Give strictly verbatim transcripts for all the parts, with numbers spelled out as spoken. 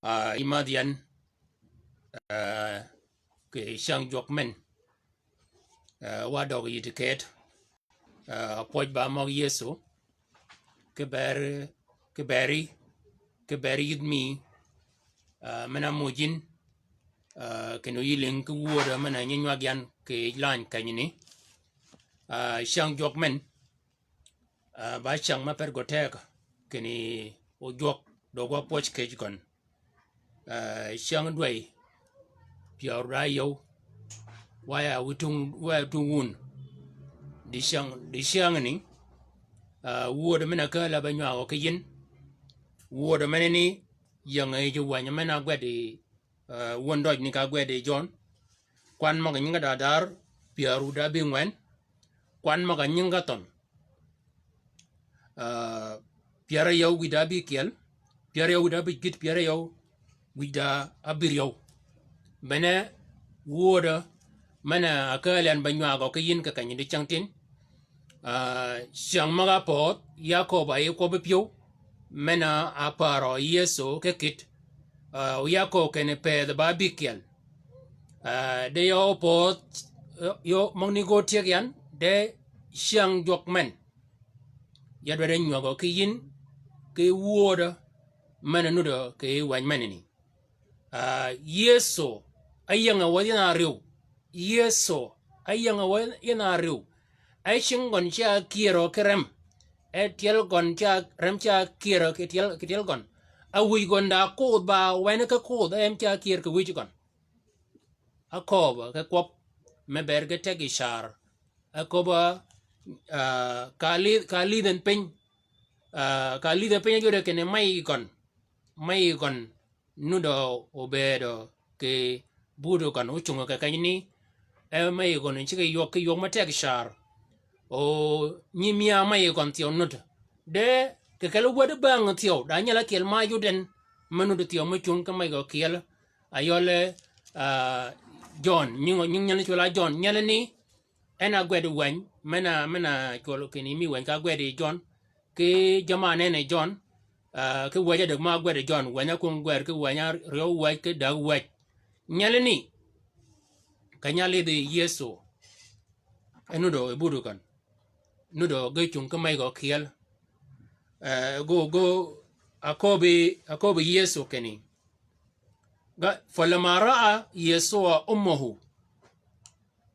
Ah, yï madh yan, ah, kì cyäng jwøk men, ah, wa døg yï ti ket, ah, pwøj ba møg Yëso, kì beri, kì beri, kì beri yïdh mi, ah, men-a muuj yïn, ah, kinni yï lïng ki wödø men-a nyi nywag yan kì lany kenyni. Ah, cyäng jwøk men, ah, ba cyäng me per gø teg, kinni ojwøk døg wa pwøj kej gøn. Ah, cyäng dwäy, pyär da yöw, wa ya wi tung, wa ya tung wun. Di cyäng, di cyängni, ah, wödø men-a kääl-a be nywagø ki yïn. Wödø menani, ying yi ji wäny men-a gwed yi, ah, wun døjni ka gwed yi Jøn. Kwan møg-a nyingi da dar, pyär wïdá bïngwen. Kwan møg-a nyingi thøn. Ah, pyär áyøw wïdá bïkyel, pyär áyøw wïdá bïj gït, pyär áyøw wïdá ábïryøw. Bene wödø men-a kääl yan be nywagø ki yïn kì keny di cyängtïn. Ah, cyäng møg-a pödh, ya köbb-a yi kwøbbi pyëw, men-a ápärø Yëso ki kït, ah, ya köbb kinni pëëdh ba bïkyel. Ah, de yøw pödh, yøw, yøw møgani gø tyeg yan, de cyäng jwøk men. Ya dwaddi nywagø ki yïn, ki wödø, men-a nudø kì wäny menani. Ah, Yëso, áying-a wäth yïn-a árïw. Yëso, áying-a wäth yïn-a árïw. E cingi gøn ca kyërø ki rem. E tyel gøn ca, rem ca kyërø ki tyel, ki tyel gøn. Áwïj gøn da kodh ba wen ki kodh, e rem ca kyër kì wïj gøn. Ákööbø ki kwøb me ber ki teg yi car. Ákööbø, ah, ka lidh, ka lidh en piny. Ah, ka lidh en piny ájwøde kinni mey gøn. Mey gøn nudø obëëdø kì buti gøn ocungø kì kenyni. E mey gøn cigi ywøg ki ywøg me teg car. O nyi mya mey gøn thyew nud. De kì kel wäd bäng thyew, da nyel ákyel ma áyod en, me nud thyew me cung ki mey gø kyel. Ayøle, ah, Jøn, nying, nying nyelni cwøl a Jøn, nyelni, en a gwed wäny, men-a, men-a cwøl kinni mi wäny ka gwed yi Jøn, ki jaman en yi Jøn, ah, ki wäj ádäg ma gwed yi Jøn, wäny ákwöng gwed ki wäny áryew wäj ki däg wäj. Nyelni, keny-a álidhi Yëso, e nudø e buti gøn. Nudø ge cung ki mey gø kyel. Eh, go, go, aköbbi, aköbbi Yëso kinni. Ga, falamma ra'a Yësua ummahu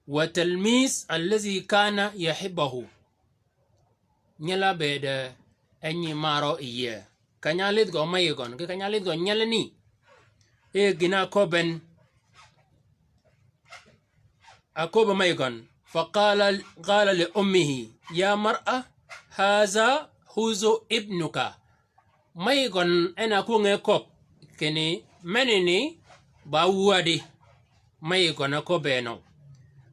wa talmis allazi kana yuhibbuhu. Nyel-a ábëëd e nyi marø yi yie. Keny-a álidh gø mey gøn, ki keny-a álidh gø nyelni. E gïn-a áköbben, aköbbi mey gøn. Fa qala, qala li ummihi, ya mar'a, haza huzu ibnuka. Mey gøn en a ákwönge köbb kinni, menani ba wädi. Mey gøn áköbbe nøw.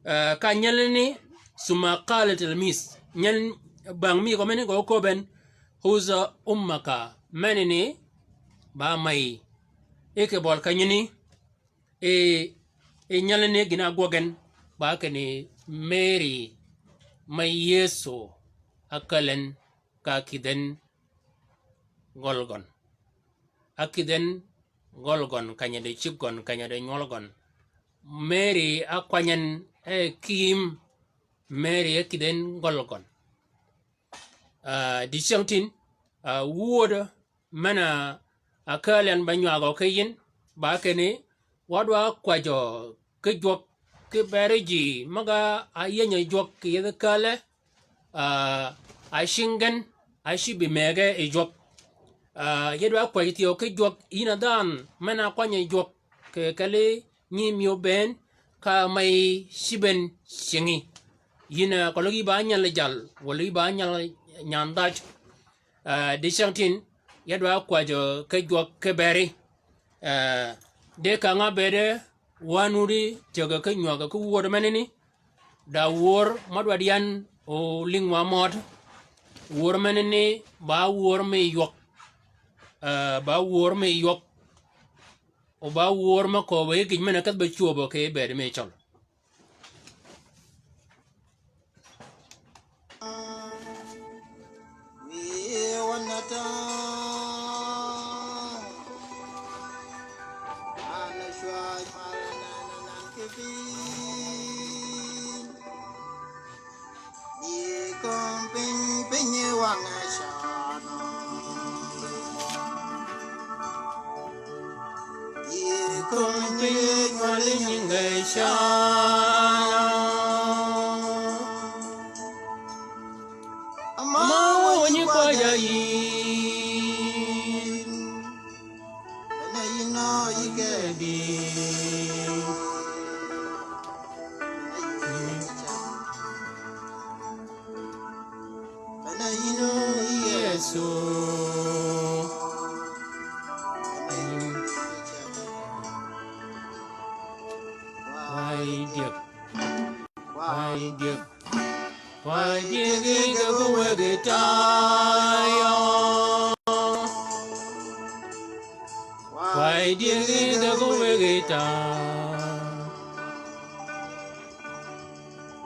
Eh, ka nyelni, summa qala li talmis. Nyel, bang mi gø meni gø áköbben, huza ummaka. Menani ba mey. I kì bøl kenyini, i, i nyelni gïn-a ágwøg en, ba kinni Meri, mey Yëso ákäl en, ka ákïdh en gøl gøn. Ákïdh en gøl gøn, keny-a di cïg gøn, keny-a di nywøl gøn. Meri ákwany en, e kïm, Meri ákïdh en gøl gøn. Ah, dicyängtïn, ah, wödø, men-a ákääl yan ba nywagø ki yïn, ba kinni, wa dwa kwäjjø ki jwøk, ki beri ji, møg-a áyienyø jwøk kì yethi kääle, ah, a cingi gen, a cïb-bi mëgge yi jwøk. Ah, ya dwa kwäjji thyew ki jwøk, yïn a dhanhø, men-a ákwany yi jwøk, kì kelli nyi mi óbëën, ka mey cïb-bi en cingi. Yïn, ah, keløg yï ba nyal jal, walà yï ba nyal nyan dhaj. Ah, dicyängtïn, ya dwa kwäjjø ki jwøk ki beri. Ah, de kang-a ábëëde, wa nudi, tyëgø ki nywagø ki wödø menani. Da wör mø dwaddi yan, o lïng wa mød. Wör menani, ba wör mi ywøg. Ah, ba wör mi ywøg. O ba wör mø kööbø yi gïj men-a kedh be cwöbø kì bëëd mi cøl. Kong ti nywali nyinge ca. Ama wonyi kwa ja yin. Bene yino yike di. Bene yino Yesu. Why, dear? Why, dear? Kwaay dyëggi ge gu wëggi taayø. Kwaay dyëggi ge gu wëggi taayø.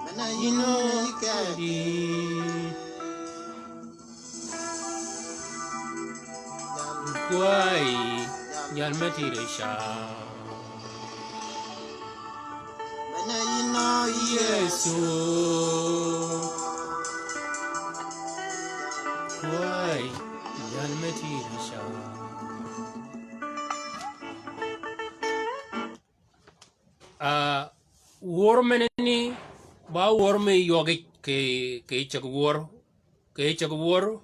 Mena yïn o yï kedi. Kwaay jal me tïre ca. Mene yïn o Yesu. Kwaay jal me tïre ca. Ah, wör meneni, ba wör me ywøgij kì, kì ceg wör, kì ceg wör,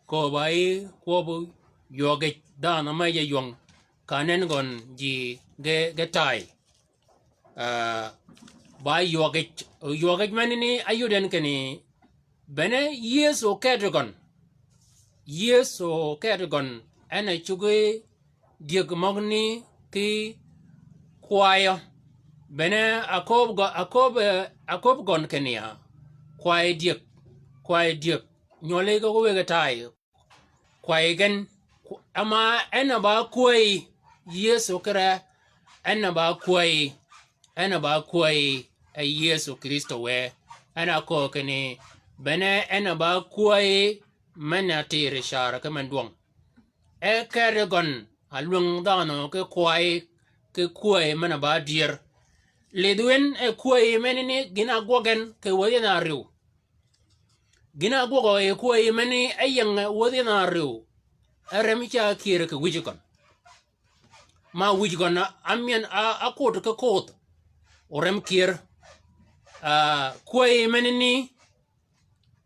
ko ba yi kwøb ywøgij dhanhø me ja ywøng, ka nen gøn ji ge, ge tay. Ah, ba ywøgij, ywøgij meneni ayud en kinni, bene Yesu oketi gøn. Yesu oketi gøn, en a cuggi dyëg møgani ki kwayø. Bene aköbbi gø-, aköbbi, eh, aköbbi gøn kinni ya. Kwayi dyëg, kwayi dyëg. Nywøli ge gu wëggi tay. Kwayi gen, ku-, ama en a ba kwäyi Yesu kire, en a ba kwäyi, en a ba kwäyi e Yesu Kristo wë. En a köög kinni, bene en a ba kwäyi men-a tïre carø ki men dwøng. E keti gøn a lwäng dhanhø ki kwayi, ki kwäyi men-a ba dyër. Lidh wen e kwäyi meneni gïn-a gwøg en kì wäthi en árïw. Gïn-a gwøgø yi kwäyi meni e ying wäthi en árïw. E rem ca kyër kì wïj gøn. Ma wïj gøn a, amyën a, a kod ki koth. O rem kyër. Ah, kwäyi meneni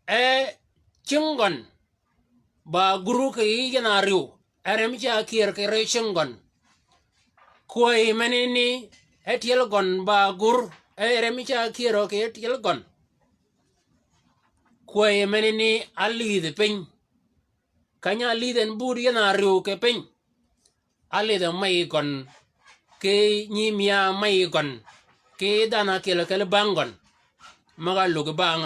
e cing gøn ba gur kì yï en árïw. E rem ca kyër kì rëy cing gøn. Kwäyi meneni e tyel gøn ba gur. E rem ca kyër kì tyel gøn. Kwäyi meneni a lidh piny. Keny-a lidh en bur yïn árïw kì piny. A lidh a meyi gøn. Kì nyi mia meyi gøn. Kì dhanhø ákyel ákyel bang gøn. Møg-a luggi bang.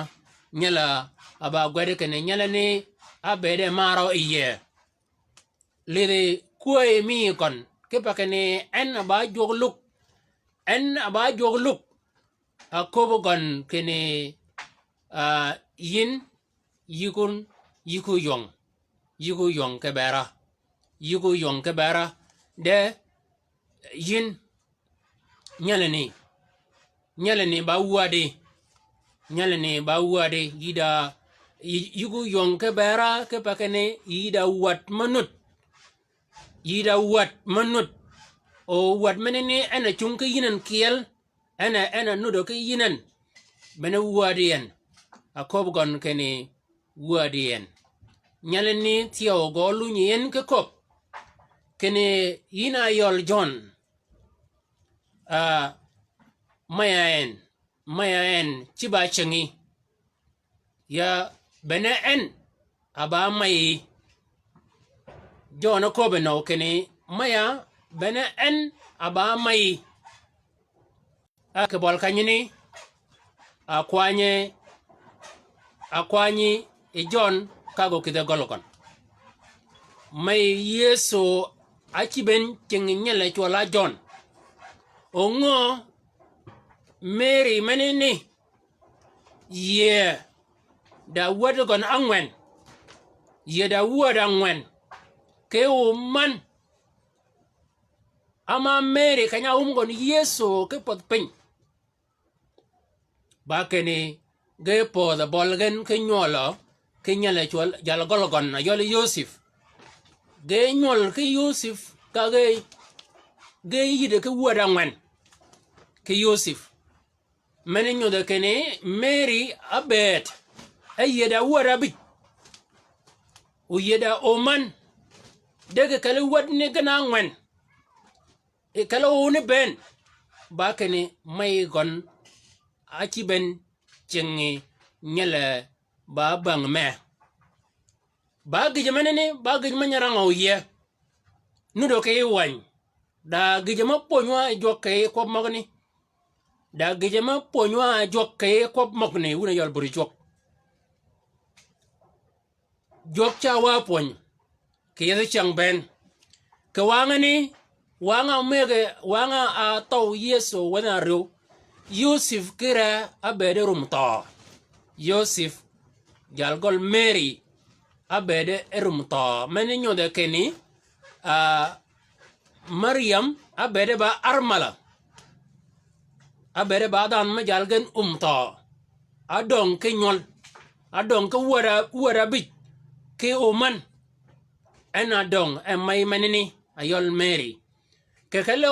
Nyel-a ba gwed kinni nyelani a bëëde marø yie. Lidhi kwäyi mi gøn, kipe kinni en a ba jwøk luk, en a ba jwøk luk, a köbbi gøn kinni, ah, yïn, yï kun, yï ku ywøng, yï ku ywøng ki bera, yï ku ywøng ki bera, de yïn, nyelani, nyelani ba wädi, nyelani ba wädi, yï da, yï, yï ku ywøng ki bera, kipe kinni, yï da wäd me nud, yï da wäd me nud, o wäd meneni en a cung ki yïn en kyel, en a, en a nudø ki yïn en, bene wädi en, a köbbi gøn kinni, wädi en. Nyelani thyew gø lunyi en ki köbb. Kinni yïn a yøl Jøn. Ah, meya en, meya en, cïb-a cingí. Ya bene en, a ba meyi. Jøn oköbbi nøw kinni, meya, bene en, a ba meyi. A kì bøl kenyini, a kwanyi, a kwanyi yi Jøn ka gø kïdhe gøl gøn. Meyi Yëso ácïb en cingi nyelli cwøl á Jøn. Ongø Meri menini, yie da wäd gøn ángwen, yie da wäd ángwen, ki oman. Ama Meri keny-a áum gøn Yëso ki pädh piny. Ba kinni ge pödhø bøl gen ki nywølø, ki nyelli cwøl jal gøl gøn a yøli Yosip. Ge nywøl ki Yosip ka ge ge yïddi ki wäd ángwen ki Yosep. Men nyodhi kinni Meri ábëëd, e yïddi wäd ábïj. O yïddi omän, de kì kelli wädni gïn ángwen. I kelli oni bënn, ba kinni mey gøn ácïb en cingi nyelli ba bäng mee. Ba gïjø menani, ba gïjø me nyarangø yie. Nudø ki wäny. Da gïjø me pwönywa jwøk kì kwøb møgani. Da gïjø me pwönywa jwøk kì kwøb møgani, wun a yøl buri jwøk. Jwøk ca wa pwöny kì yethi cyäng bënn. Kì wangani, wanga omëggi, wanga a thøw Yëso wäthi na ryew. Yosep kire ábëëde rum thøø. Yosep, jal gøl Meri, ábëëde rum thøø. Men nyodhi kinni, a, Mariam, ábëëde ba ármälø. Ábëëde ba dhanhø me jal gen um thøø. Ádöng ki nywøl. Ádöng ki wäd, wäd ábïj. Ki omän. En ádöng, e mey menani, a yøl Meri. Kì kelli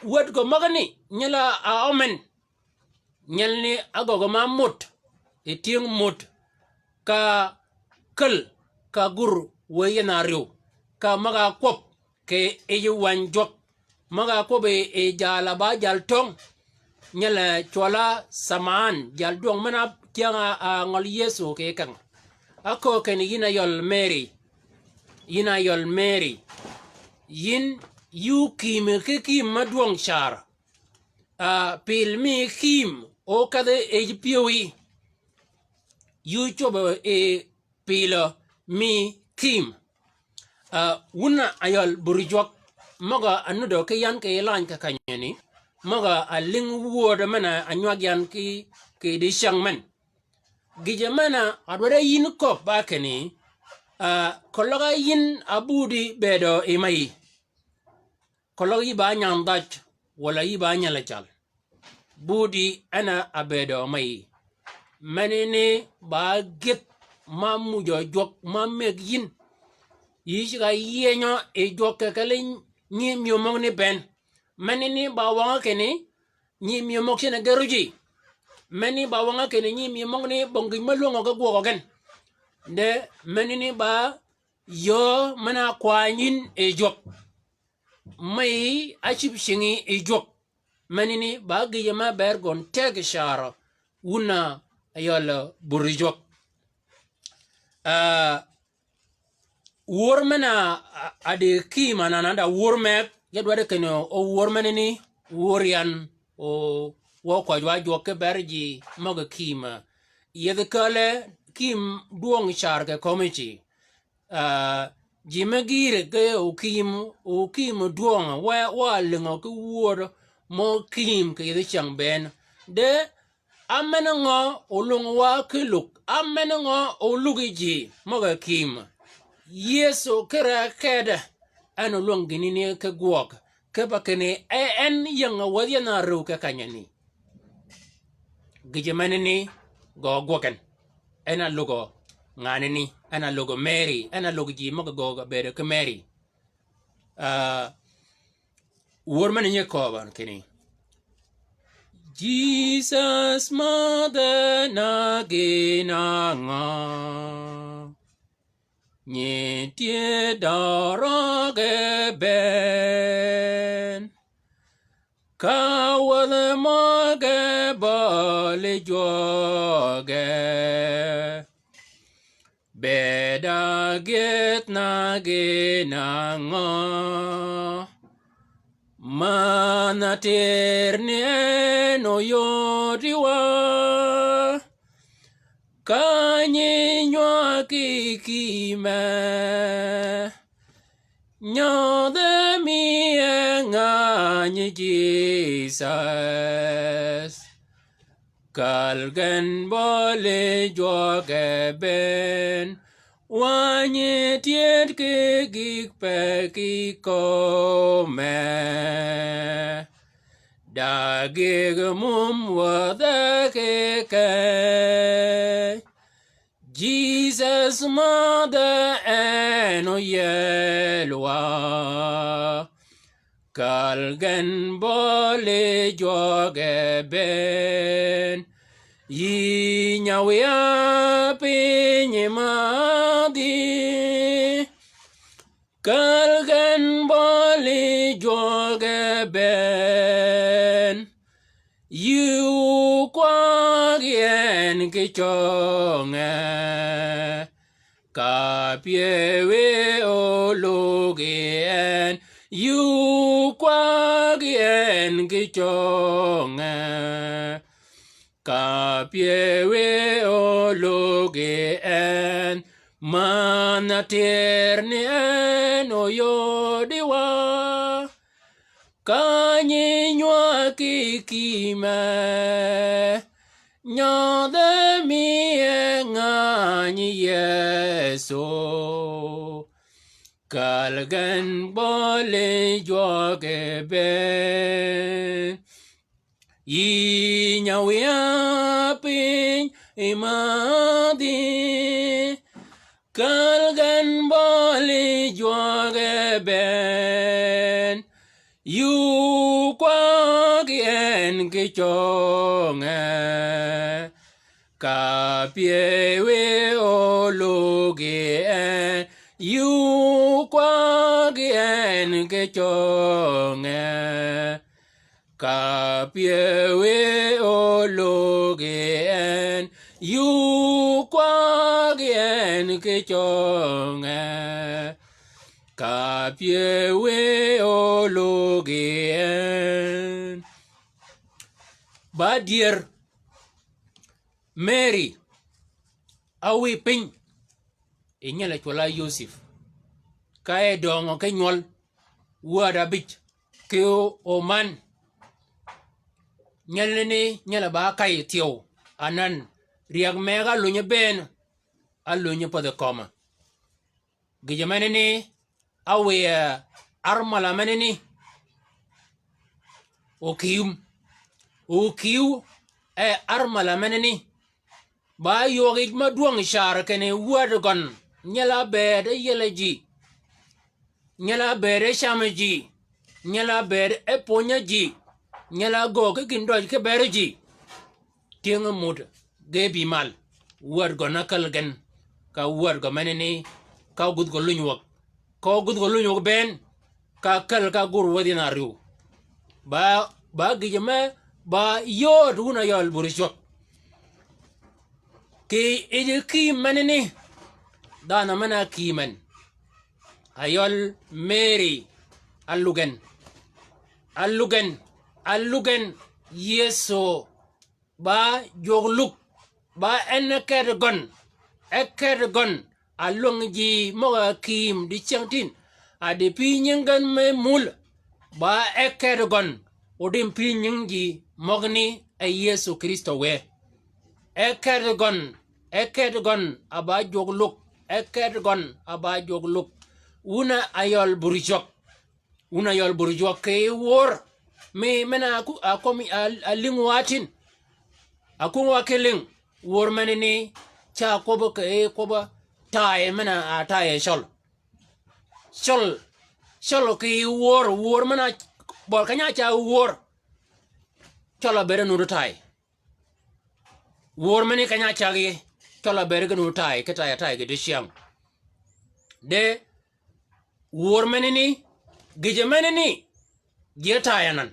wäd gø møgani, nyelli a, a omän. Nyelni ágøgø ma mot, i tyëng mot, ka käl, ka gur, wë yien a ryew, ka møg-a kwøb, kì yij wäny jwøk, møg-a kwøb yi, yi jal a ba jal töng, nyelli cwøl-a Samaan, jal dwøng men-a cyäng-a, a ngøl Yëso kì keng. Áköög kinni yïn a yøl Meri, yïn a yøl Meri, yïn yuu kïïmø ki kïïm me dwøng car. A, pil mi kïïm, o kedhi yij pyëwí. Yuu cwøb yi pilø mi kïïm. A, wun a yøl buri jwøk, møg-a nudø ki yan kì lany kì kenyani, møg-a lïng wööd men-a nywag yan ki, kì dicäng men. Gïjø men-a dwaddi yïn köbba kinni, a, keløg á yïn a budi bëëdø yi mey. Keløg yï ba nyandhaj, walà yï ba nyelli cal. Budi en a bëëdø mey. Menani ba gyëdh ma mujø jwøk ma mëggi yïn. Yï ceg-a yienyø yi jwøk kì kelli nyi myëw møgani bënn. Menani ba wøng-a kinni nyi myëw møg cinni gërø ji. Menani ba wøng-a kinni nyi myëw møgani bong gïj me lwöngø ki gwøgø gen. De menani ba yöö men-a kwany yïn yi jwøk. Mey ácïb cingi yi jwøk. Menani ba gïjø me ber gøn teg carø, wun a yøl buri jwøk. A, wör men-a, a, a di kïïm anan da wör meg, ge dwaddi kinni o wör menani, wör yan, o wø kwäjji wa jwøk ki ber ji møg-a kïïm. Yethi källi kïïm dwøng car kì kömi ci. A, ji me gïïr ki okïïm, okïïm dwøng, wa, wa lïngø ki wööd mø kïïm kì yethi cyäng bënn. De, á men ngø olung wa ki lug, á men ngø olug yi ji møg-a kïïm. Yëso kire kede, en olwøng gïnani ki gwøg, kipe kinni e en ying wäthi yien a ryew kì kenyani. Gïjø menani gø gwøg en. En a lugø nganani, en a lugø Meri, en a lugø ji møg-a gøgg-a bëëdø ki Meri. A, wör men-a nyi köbban kinni. Jisas mädhe na gïn-a ngø? Nyi tye dørø ge bënn. Ka wädhi møge bøli jwøge. Bëëd agyëdh na gïn-a ngø? Mänhø atir ni en oyodi wa. Ka nyi nywag kì kïïme, nyodhe mi e ngänyi Jisas. Kal gen bøli jwøge bënn, wa nyi tyëd ki gïg pe ki köme. Da gïg mum wädhe kì keny. Jisas mädhe en oyel wa. Kal gen bøli jwøge bënn. Yï nya wiya piny madhi. Kal gen bøli jwøge bënn. Yï kwag yi en ki cønge. Ka pye wiy ólug yi en, yï kwag yi en ki cønge. Ka pye wiy ólug yi en, man-a tyër ni en óyodi wa. Ka nyi nywag ki kime, nyodh mi e ngany Yëso. Kal gen bøli jwøge bënn. Yï nya wiya piny madhi. Kal gen bøli jwøge bënn. Yï kwag yi en ki cønge. Ka pye wiy ólug yi en, yï kwag yi en ki cønge. Ka pye wiy ólug yi en, yï kwag yi en ki cønge. Ka pye wiy ólug yi en. Ba dyër Mary, a wiy piny, yi nyel-a cwøll-a Yoseph. Ka e døngø ki nywøl, wäd abïj, ki oman. Nyelani, nyel-a ba kay thyew, anan, ryäg mëgg-a lunyi bënn, a lunyi pädhi kömi. Gïjø menani, a wiy, eh, ármala menani. Okïwm. Okïw, eh, ármala menani. Ba ywøg yij ma dwøng car kinni wäd gøn. Nyel-a bëëd e yiel-a ji. Nyel-a bëëd e cam ji. Nyel-a bëëd e pwöny-a ji. Nyel-a göög ki gïn døj ki bër ji. Tyëng-a mud ge bï mal. Wäd gøn a käl gen. Ka wäd gø menani. Ka gudh gø lunywøg. Ka gudh gø lunywøg bënn. Ka käl ka gur wäthi na riw. Ba, ba gïjø me, ba yööd wun a yøl buri cwøk. Kì yij kïm menani. Dhanhø men-a kïm en. A yøl Mary, a lug en. A lug en, a lug en, Yëso. Ba jwøk lug, ba en e ked gøn, e ked gøn, a lwäng ji møg-a kïm dicängtïn, a di pï nying gen me mul, ba e ked gøn, o dim pï nying ji møgani e Yëso Krïstø wë. E ked gøn, e ked gøn, a ba jwøk lug, e ked gøn, a ba jwøk lug. Wun a yøl buri cwøk. Wun a yøl buri jwøk kì wör. Mi men-a ku-, a kwøb-, a, a lïng wa tin. A kwøng wa ki lïng. Wör menani ca kwøb kì kwøb taay men-a, a taay cøl. Cøl, cøl kì wör, wör men-a bøl keny-a ca wör. Cøl a bëëd e nuti taay. Wör menani keny-a cag yi, cøl a bëëd ki nuti taay, ki taay, taay ki dicäng. De, wör menani, gïjø menani, ji e taay anan.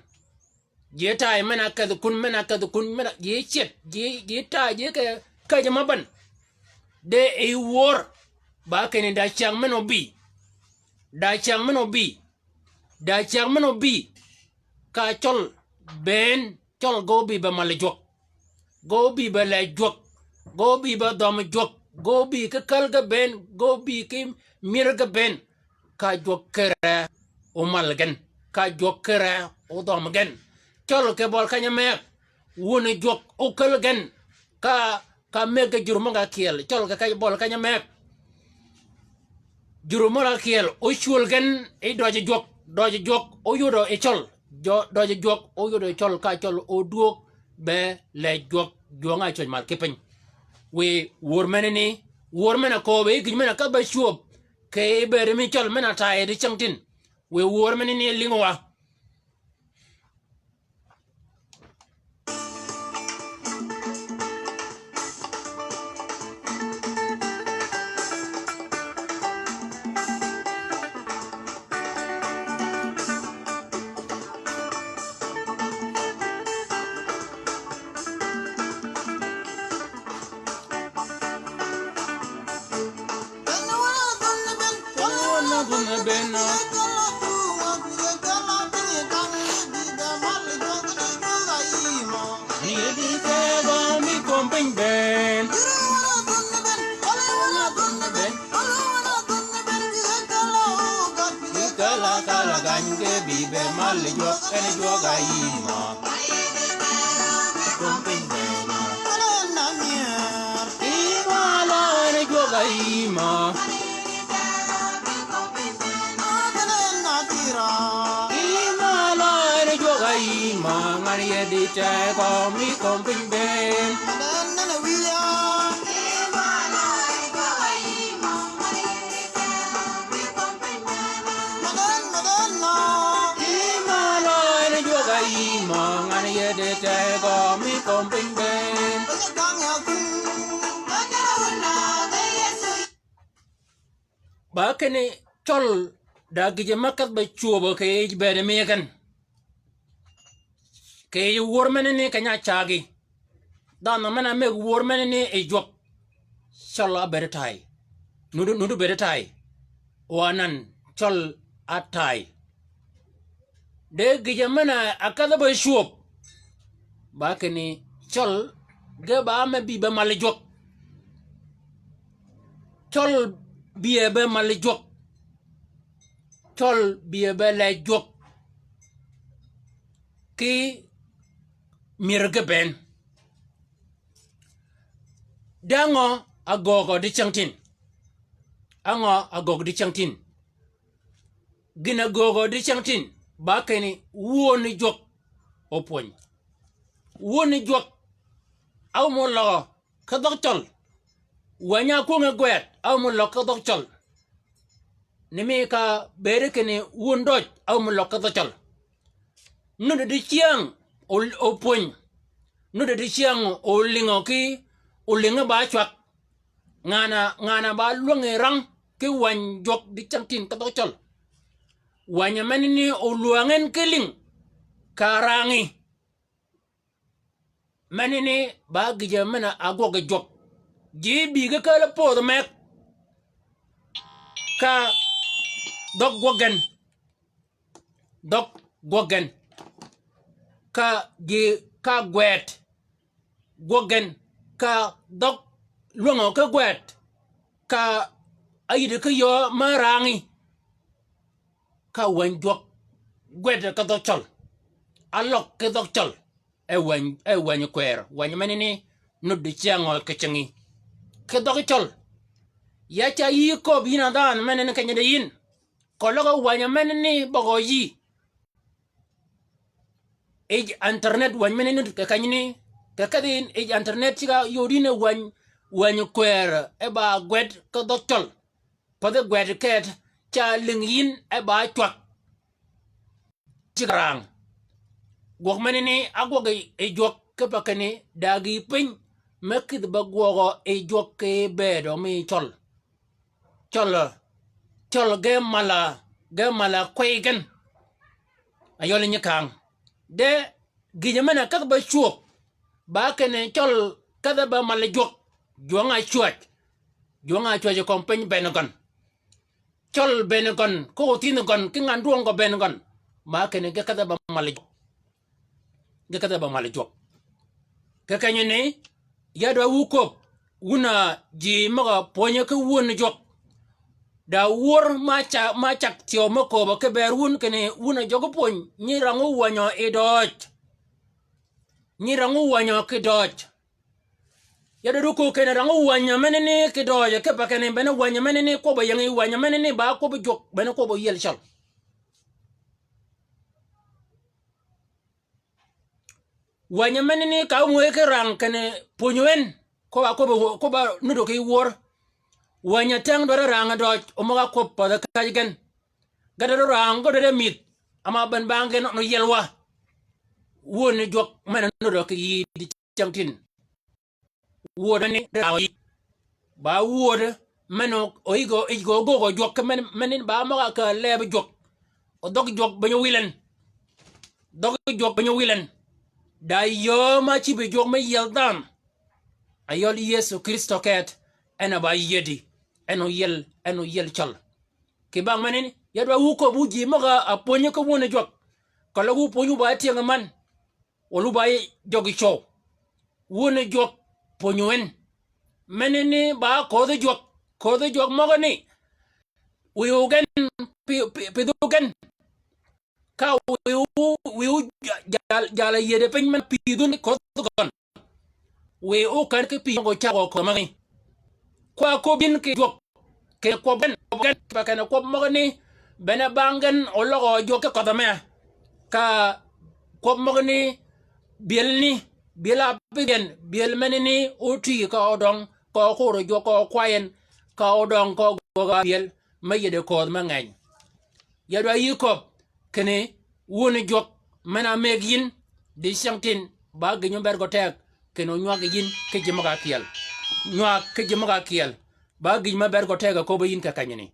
Ji e taay men-a kedh kun, men-a kedh kun, men-a ji e cet, ji, ji e taay, ji e ke, käjji ma bän. De yi wör, ba kinni da cyäng men obï. Da cyäng men obï. Da cyäng men obï. Ka cøl bënn, cøl ge obï be mal jwøk. Ge obï be lej jwøk. Ge obï be dhøm jwøk. Ge obï ki käl ge bënn. Ge obï ki myër ge bënn. Ka jwøk kere omal gen. Ka jwøk kere odhøm gen. Cøl kì bøl keny-a mëgg. Wun jwøk okäl gen. Ka, ka mëgg jur møg-a kyeel. Cøl kì keny-a bøl keny-a mëgg. Jur møg-a kyeel, ocwöl gen yi døj jwøk, døj jwøk, oyodø yi cøl, jø-, døj jwøk, oyodø yi cøl, ka cøl odwöög, be lej jwøk, jwøng-a cwäj mal ki piny. Wiy wör menani, wör men-a kööbe, gïj men-a ka be cwöb, kì bëëd mi cøl men-a taay dicängtïn. Wiy wör menani lïngø wa. Kala kala gany ke bï be mal juɔk, en juɔk a yï mø. Kì malo en juɔk a yï mø. Kì malo en juɔk a yï mø, ngan yedi teg mi kom piny ben. Ba kinni cøl da gïjø me kedh ba cwöbø kì yij bëëd mi gen. Kì yij wör menani keny-a cagi. Dhanhø men-a mëggi wör menani yi jwøk. Cøl a bëëd tay. Nuti, nuti bëëd tay. Wa nan cøl a tay. De gïjø men-a kedhe ba cwöb. Ba kinni cøl ge ba me bï be mal jwøk. Cøl bï e be mal jwøk. Cøl bï e be lej jwøk. Ki myër ge bënn. De á ngø a göögø di cyängtïn? Á ngø a göögø di cyängtïn? Gïn-a göögø di cyängtïn, ba kinni wööni jwøk opwöny. Wööni jwøk, áwø mø løg ki dhøg cøl. Wänyi a kwöngi gwed, áwø mø løg ki dhøg cøl. Ni mi ka bëëd kinni wöön døj, áwø mø løg ki dhøg cøl. Nuti dicyäng o-, opwöny. Nuti dicyäng olïngø ki olïngi ba cwag. Ngan-a, ngan-a ba lwängi rang ki wäny jwøk di cyängtïn ki dhøg cøl. Wäny menani olwäng en ki lïng ka rangi. Menani ba gïjø men-a gwøg yi jwøk. Ji bï ge kääl pödh meg. Ka dhøg gwøg gen. Dhøg gwøg gen. Ka ji ka gwed. Gwøg gen. Ka dhøg lwängø ki gwed. Ka áyïddi ki yöö me rangi. Ka wäny jwøk gwed ki dhøg cøl. Áløg ki dhøg cøl. E wäny, e wäny kwër. Wäny menani nuti dicyäng ngø ki cingi. Ki dhøg cøl. Ya ca yï köbbi yïn a dhanhø menani kenyi di yïn. Keløg wäny menani bøgø yï. Yij internet wäny menani nuti kì kenyani. Kì kedhi yïn yij internet ceg-a yod yïn e wäny, wäny kwër e ba gwed ki dhøg cøl. Pädhi gwed ket ca lïng yïn e ba cwag. Ceg-a rang. Gwøg menani ágwøg yi, yi jwøk kipe kinni da gïï piny me kïdhi be gwøgø yi jwøk ki bëëdø mi cøl. Cøl, cøl ge mal-a, ge mal-a kwey gen. Ayøl nyi kang. De gïjø men-a kedh ba cwöb. Ba kinni cøl kedhe ba mal jwøk. Jwøng-a cwäj. Jwøng-a cwäj yi kömi piny bënn gøn. Cøl bënn gøn, ki othïn gøn, ki ngan dwøng gø bënn gøn. Ma kinni ge kedhe ba mal jwøk. Ge kedhe ba mal jwøk. Kì kenyani, ya dwa wu köbb, wun a ji møg-a pwönyi ki wun jwøk. Da wör ma ca-, ma cag thyew me kööbø ki bër wun kinni wun a jøgi pwöny, nyi rang ówänyø yi døøj. Nyi rang ówänyø ki døøj. Ya dødi köög kinni rang ówänyø menani ki døøj, kipe kinni bene wänyø menani kwøbb-a ying yi wänyø menani ba kwøbbi jwøk, bene kwøbbi yiel cøl. Wänyø menani ka ángöyi ki rang kinni pwönyi en, kwøbb-a, kwøbb-a, kwøbb-a nuddi ki wör. Wänyø teng dwaddi rang døøj, omøg-a kwøbb pädhi käjji gen. Ge dwaddi rang, ge dwaddi mïdh, ama ben bang gen nu yiel wa. Wööni jwøk men-a nuddi ki yï di cyängtïn. Wööd ni rang yï. Ba wööd men-a oyïg-a, oyïg-a göögø jwøk men-a, men-a ba møg-a kääl leeb jwøk. O dhøg jwøk beny-a wil en. Dhøg jwøk beny-a wil en. Da yöö ma cïb yi jwøk me yiel dhanhø. Ayøl Yëso Krïstø ket, en a ba yiedi. En oyiel, en oyiel cøl. Kì bang menani, ya dwa wu köbbi wu ji møg-a ápwönyi ki wöni jwøk. Keløg wu pwönyi wu ba tyëng-a man. Wøl wu ba jøgi cøw. Wöni jwøk pwönyi en. Menani ba ködhi jwøk. Ködhi jwøk møgani. Wiy ogen, pi-, pi-, pidh ogen. Ka wiy, wiy ja-, jal, jal-a yïëde piny men pïdhun ködhi gøn. Wiy oken ki pï yøngo cagø kömagi. Kwa kwøb yïn kì jwøk. Kì kwøb gen, kwøb gen, pa kene kwøb møgani. Bene bang gen oløg jwøk ki kødhø me. Ka kwøb møgani, byël ni, byël-a ábïdh gen, byël menani ótï ka ódøng, ka ókuro jwøk ka ókwayi en, ka ódøng ka ógögga byël, me yïëde ködh me ngeny. Ya dwa yï köbbi kinni wöni jwøk men-a ámëggi yïn, dicyängtïn, ba gïj me ber gø teg, kinni ónywag yïn ki ji møg-a ákyel. Nywag ki ji møg-a ákyel, ba gïj me ber gø teg áköbbi yïn kì kenyani.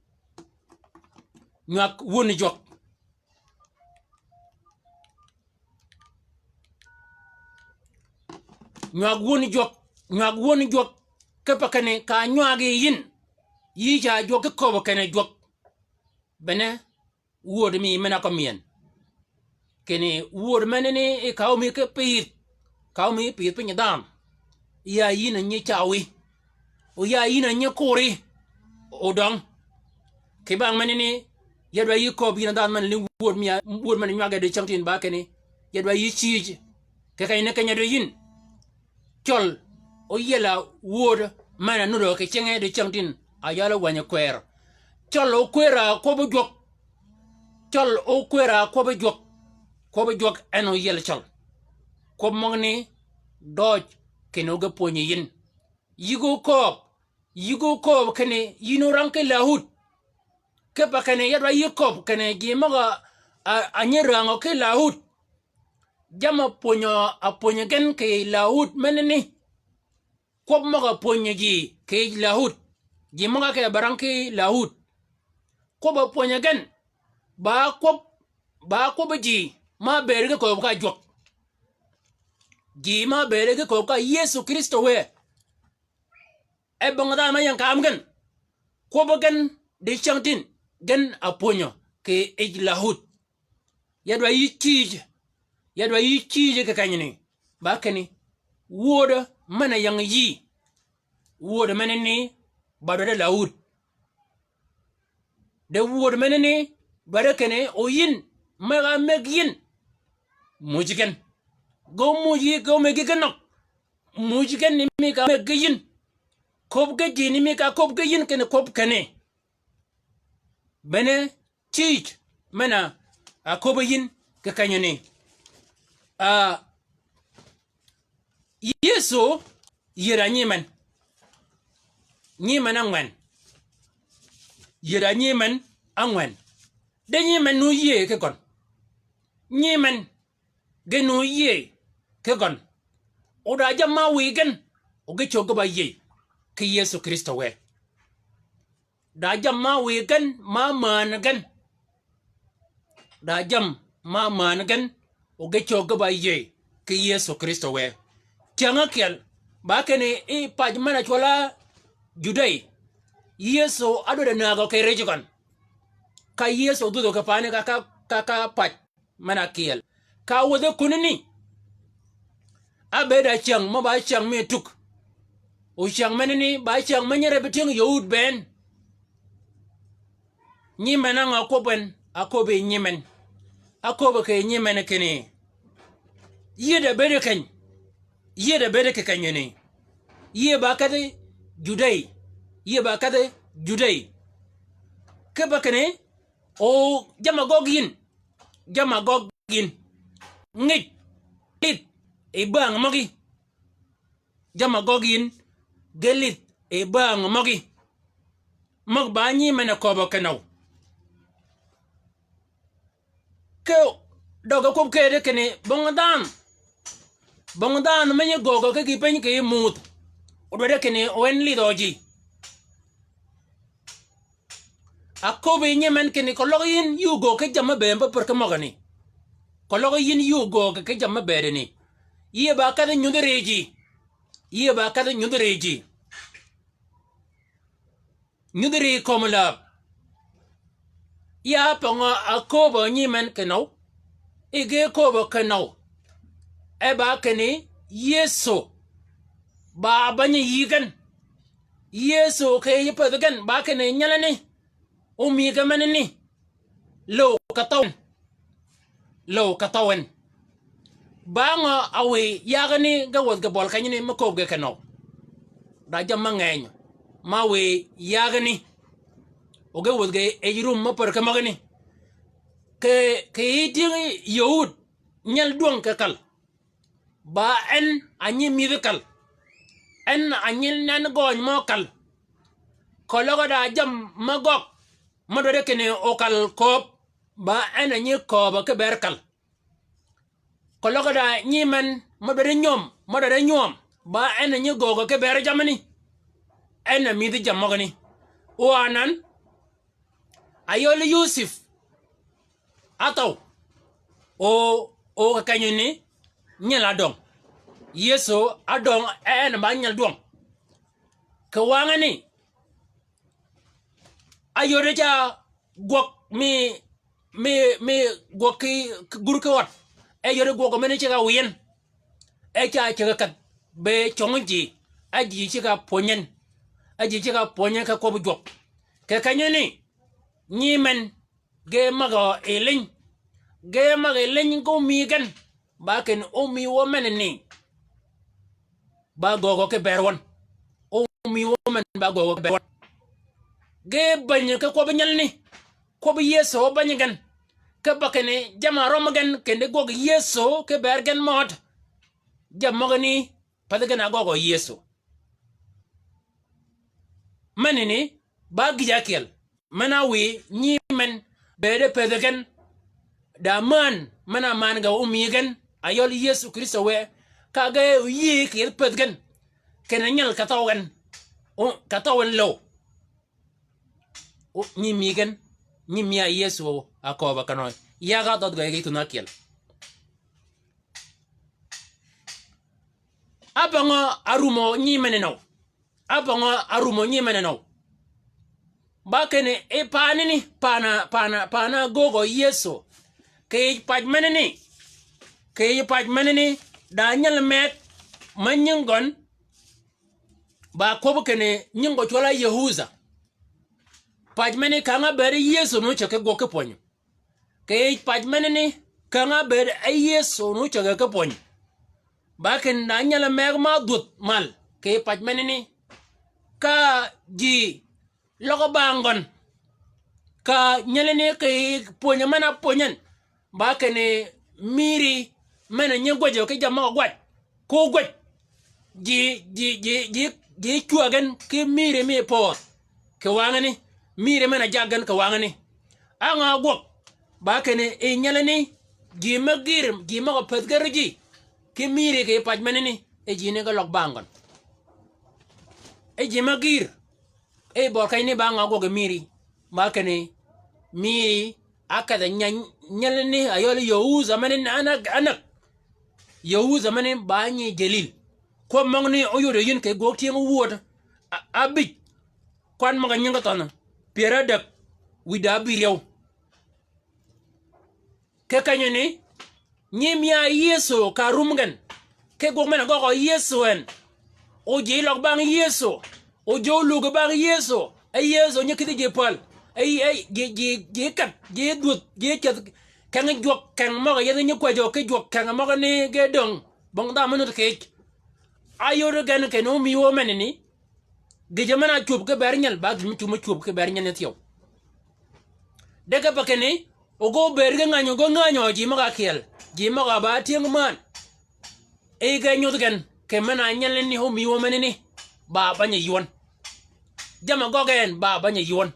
Nywag wöni jwøk. Nywag wöni jwøk, nywag wöni jwøk, kipe kinni ka ánywagi yïn, yï ca jwøk ki köbbi kene jwøk. Bene, wöd mi men-a kømmi en. Kinni wöd menani i ka ómi ki pïdh, ka ómi pïdh piny dhanhø. Ya yïn a nyi cawi. O ya yïn a nyi kuri. Odøng. Kì bang menani, ya dwa yï köbbi yïn a dhanhø men-a ni wöd mi a, wöd men-a nywage dicyängtïn ba kinni. Ya dwa yï cïj. Kì kenyani keny-a dø yïn. Cøl, óyiel-a wöd men-a nudd kì cinge dicyängtïn, a yal ówänyi kwër. Cøl ókwër-a kwøbbi jwøk. Cøl ókwër-a kwøbbi jwøk. Kwøbbi jwøk en óyiel cøl. Kwøb møgani, døøj, kinni óge pwönyi yïn. Yïg ókööb, yïg ókööb kinni yïn órang ki lahud. Kipe kinni ya dwa yï köbbi kinni ji møg-a, a, a nyi rangø ki lahud. Jamm-a ápwönyø, ápwönyi gen kì lahud menani. Kwøb møg-a ápwönyi ji kì lahud. Ji møg-a áke ba rang ki lahud. Kwøb-a ápwönyi gen. Ba kwøb, ba kwøb ji ma ábëëd ki kööb ka jwøk. Ji ma ábëëd ki kööb ka Yëso Krïstø wë. E bong dhanhø me ying kaam gen. Kwøbbi gen dicyängtïn, gen ápwönyø kì yij lahud. Ya dwa yï cïj, ya dwa yï cïj kì kenyani. Ba kinni, wöd men-a ying yï. Wöd menani, ba dwaddi lahud. De wöd menani, dwaddi kinni, o yïn, møg-a ámëggi yïn. Muuj gen. Ge ómuuj yï, ge ómëggi gen nøg. Muuj gen ni mi ka ámëggi yïn. Köbbi ge ji ni mi ka köbbi ge yïn kinni köbbi kinni. Bene cïj men-a áköbbi yïn kì kenyani. A, Yëso yïëd a nyi men. Nyi men ángwen. Yïëd a nyi men ángwen. De nyi men nu yïëy ki gøn. Nyi men ge nu yïëy ki gøn. O da jammì ma wïy gen, o ge cög ge ba yïëy ki Yëso Krïstø wë. Da jammì ma wïy gen, ma männ gen. Da jammì ma männ gen, o ge cög ge ba yïëy ki Yëso Krïstø wë. Cyäng ákyel, ba kinni i pac men-a cwøl-a Judey. Yëso ádwaddi nägø kì rijø gøn. Ka Yëso dhwödhø kì paani ka, ka, ka, ka pac men-a kyel. Ka wädhi kunani. Ábëëd a cyäng mø ba cyäng mi tug. O cyäng menani ba cyäng me nyi rebbi tyëng yöud bënn. Nyi men á ngø ákwøb en, áköbbi nyi men. Áköbbi kì nyi men kinni. Yïëd a bëëd keny. Yïëd a bëëd kì kenyani. Yïëy ba kedhi Judey. Yïëy ba kedhi Judey. Kipe kinni, o jamm-a gøggi yïn. Jamm-a gøggi yïn. Ngij. Lidh. Yi bäng møgí. Jamm-a gøggi yïn. Ge lidh. Yi bäng møgí. Møg ba nyi men-a köbbø kenøw. Ke døg-a kwøb kede kinni bong dhanhø. Bong dhanhø me nyi göögø ki gï piny kì yij muuth. Odwaddi kinni o en lidhø ji. Aköbbi nyi men kinni keløg yïn yï ogöög ki jammì me bëëd pa pär ki møgani. Keløg yïn yï ogöög ki jammì me bëëdani. Yïëy ba kedhi nyudhi ri ji. Yïëy ba kedhi nyudhi ri ji. Nyudhi ri kömi läb. Ya ápøngø akööbø nyi men kì nøw? Yi ge kööbø kì nøw? E ba kinni Yëso ba bänyi yï gen. Yëso kì yij pädhi gen ba kinni nyelani, ómïge menani, löw ka thøw en. Löw ka thøw en. Ba ngø a wiy yagani ge wäth ge bøli kenyani me kööb ge kenøw? Da jammì me ngenyø ma wiy yagani o ge wäth ge yij rum me pär ki møgani. Kì, kì yij tyëng Yëhud nyel dwøng kì kal. Ba en a nyi mïdhi kal. En a nyi nen gøny mø kal. Keløg da jammì me gøg me dwaddi kinni okal kööb, ba en a nyi kööbø ki ber kal. Keløg da nyi men me dwaddi nyom, me dwaddi nywøm, ba en a nyi göögø ki ber jammì ni. En a mïdhi jammì møgani. O anan, ayøl Yusuf áthøw. O, o kì kenyani nyel ádøng. Yëso ádøng, en ba nyel dwøng. Kì wangani, ayode ca gwøg mi, mi, mi gwøg ki, ki gur ki ød. E yode gwøg mene ceg-a wiy en. E ca ceg-a kädh be cøng ji. A ji ceg-a pwönyi en. A ji ceg-a pwönyi en ki kwøbbi jwøk. Kì kenyani, nyi men ge mäg-a yi liny. Ge mäg-a yi liny ge ómï gen. Ba kinni ómï wø menani, ba göögø ki ber wøn. Ómï wø men ba göögø ki ber wøn. Ge bänyi ki kwøbbi nyelani. Kwøbbi Yëso bänyi gen. Ki ba kinni jamm-a rømmi gen kindi gwøg Yëso ki ber gen mød. Jammì møgani pädhi gen a gøgø Yëso. Menani ba gïj ákyel. Men-a wiy nyi men bëëde pëthi gen. Da män men-a man ge ómï gen, ayøl Yëso Krïstø wë, ka ge yïëy kì yethi pëthi gen. Kinni nyel ka thøw gen. O, ka thøw en löw. O, nyi mï gen, nyi mï a Yëso a kööbø kenø. Yag-a dhødh gø yag-a yï thunh ákyel. Ábøngø arumø nyi men-a nøw. Ábøngø arumø nyi men-a nøw. Ba kinni yi paanani, paana, paana, paana göögø Yëso. Kì yij pac menani, kì yij pac menani, da nyel meg me nyingi gøn, ba kwøb kinni nyingi gø cwøl-a Yëhudha. Pac menani kang-a bëëd Yëso nu ceg ki gwøg ki pwönyi. Kì yij pac menani, kang-a bëëd Yëso nu ceg-a ki pwönyi. Ba kinni da nyel meg ma dhwödh mal, kì yij pac menani. Ka ji løg bang gøn. Ka nyelani kì pwönyi men-a pwönyi en. Ba kinni mïri men-a nyi gwäjjø ki jammì møg-a gwaj. Ko gwäj. Ji, ji, ji, ji, ji cwäg gen ki mïri mi pödh. Kì wangani. Mïri men-a jag gen kì wangani. Á ngø gwøg. Ba kinni yi nyelani, ji me gïr, ji møg-a pëthi gen ri ji. Ki mïri kì pac menani, e ji ni ge løg bang gøn. E ji me gïr. E bøli kenyani ba ngø gwøg yi mïri. Ba kinni, mïri, ákedh-a nyany, nyelani, ayøl Yëhudha menani, a näg, a näg. Yëhudha menani ba nyi Jelil. Kwøb møgani óyodø yïn kì gwøg tyëng wööd. A, abïj. Kwan møg-a nyingi thønh. Pyär ádäg. Wïdá abïryew. Kì kenyani, nyi mia Yëso ka rum gen. Ki gwøg men-a gøgø Yëso en. O ji løg bang Yëso. O ji ólug bang Yëso. E Yëso nyi kïdhi ji pal. E, e, ji, ji, ji kädh, ji dhwödh, ji ceth. Keng jwøk, keng møg-a yethi nyi kwäjjø ki jwøk, keng møgani ge döng. Bong dha me nuth kì yij. Áyod gen kinni ómï wø menani. Gïjø men-a cwöb ki ber nyel, ba gïj me cwöb, me cwöb ki ber nyel ni thyew. De ge pa kinni, o ge óbëëd ge ngänyø, ge ngänyø ji møg-a kyel, ji møg-a ba tyëng män. E ge nyodh gen, kì men-a nyelani ómï wø menani, ba bäny-a ywøn. Jamm-a gøggi en, ba bäny-a ywøn.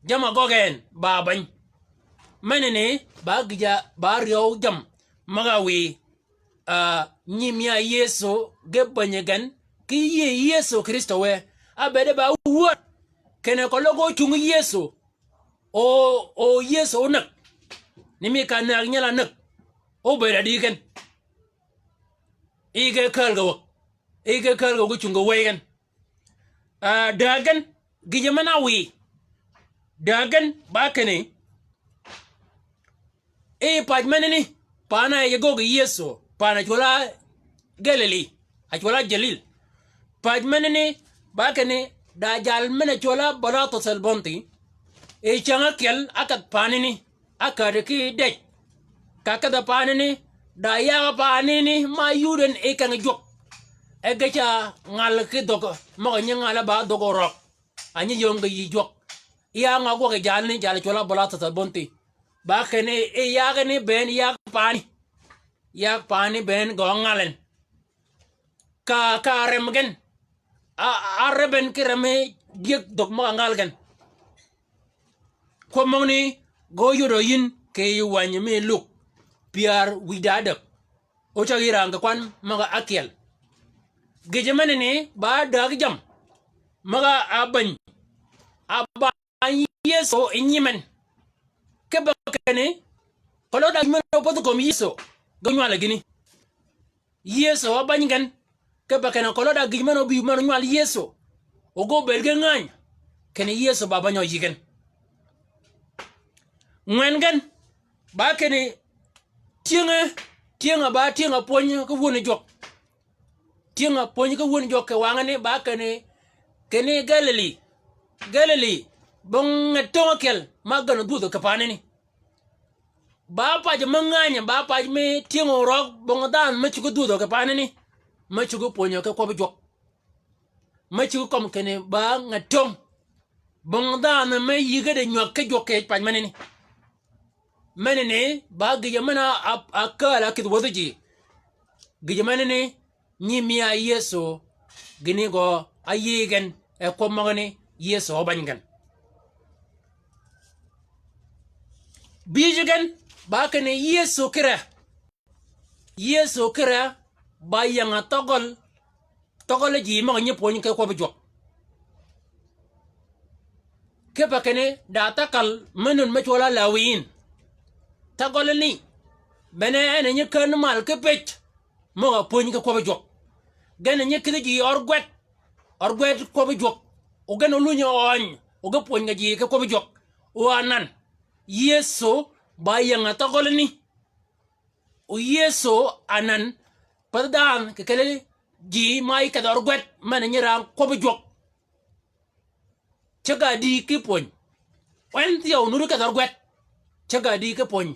Jamm-a gøggi en, ba bäny. Menani, ba gïj-a, ba ryeew jammì møg-a wiy. Ah, nyi mia Yëso ge bänyi gen, ki yïëy Yëso Krïstø wë. Ábëëde ba wööd. Kinni keløg ócung Yëso. O, o Yëso ónäg. Ni mi ka näg nyel-a näg. Óbëëd adi gen. I ge kääl ge wäg. I ge kääl ge wäg ócung ge wëy gen. Ah, dääg gen, gïjø men-a wiy. Dääg gen ba kinni, i pac menani, pan-a yij gøggi Yëso, pan-a cwøl-a Galili, a cwøl-a Jalil. Pac menani, ba kinni, da jal men-a cwøl-a Balathus el Bonthi, i cäng ákyel, ákedh panani, ákäddi ki dej. Ka kedhi panani, da yag panani, ma yud en i keng jwøk. E ge ca ngal ki dhögg, møg-a nyi ngal-a ba dhögg orøg. A nyi yöng ge yï jwøk. Ya ngø gwøg yi jalani, jal cwøl-a Balathus el Bonthi. Ba kinni, i yag ni bënn, yag pani. Yag pani bënn gø ngal en. Ka, ka rem gen. A, a rem gen ki remi dyëg dhögg møg-a ngal gen. Kwøb møgani, gø yudø yïn kì yij wänyi mi Luk, pyär wïj da ádäg. O cäg yï rang kì kwan møg-a ákyel. Gïjø menani, ba dääg jammì. Møg-a ábäny. A ba Yëso yi nyi men. Kipe kinni, keløg da gïj men-a ópädhi kömi Yëso, ge nywal gïni. Yëso ábäny gen, kipe kinni keløg da gïj men-a óbï men-a nywal Yëso, o ge óbëëd ge ngäny, kinni Yëso ba bänyø yï gen. Ngwen gen, ba kinni tyëng-a, tyëng-a ba tyëng-a pwöny ki wöni jwøk. Tyëng-a pwöny ki wöni jwøk kì wangani ba kinni, kinni Galili. Galili, bong nget töng ákyel, ma gän odhwödhø kì panani. Ba pac me ngänyi, ba pac me tyëng-a orøg, bong dhanhø me cuggi dhwödhø kì panani. Me cuggi pwönyø ki kwøbbi jwøk. Me cuggi kømmi kinni ba nget töng. Bong dhanhø me yïge di nywäg ki jwøk kì pac menani. Menani, ba gïjø men-a, a, a kääl-a kïdhi wäthi ji. Gïjø menani, nyi mi a Yëso, gïni gø áyï gen, e kwøb møgani, Yëso óbäny gen. Bïjø gen, ba kinni Yëso kire. Yëso kire, ba yäng-a thøgøl, thøgøl ji møg-a nyi pwöny ki kwøbbi jwøk. Kipe kinni da thakal me nun me cwøl-a Lawin. Thagøl ni, bene en a nyi kän mal ki pëj, møg-a pwöny ki kwøbbi jwøk. Gen a nyi kïdhi ji ørgwed, ørgwed kwøbbi jwøk. O gen ólunyi øny, o ge pwöny kì ji ki kwøbbi jwøk. O anan, Yëso ba yäng-a thagøl ni. O Yëso anan, pädhi dhanhø kì kelli ji ma yi kedh ørgwed, men a nyi rang kwøbbi jwøk. Ceg-a dï ki pwöny. Wen thyew nuri kedh ørgwed. Ceg-a dï ki pwöny.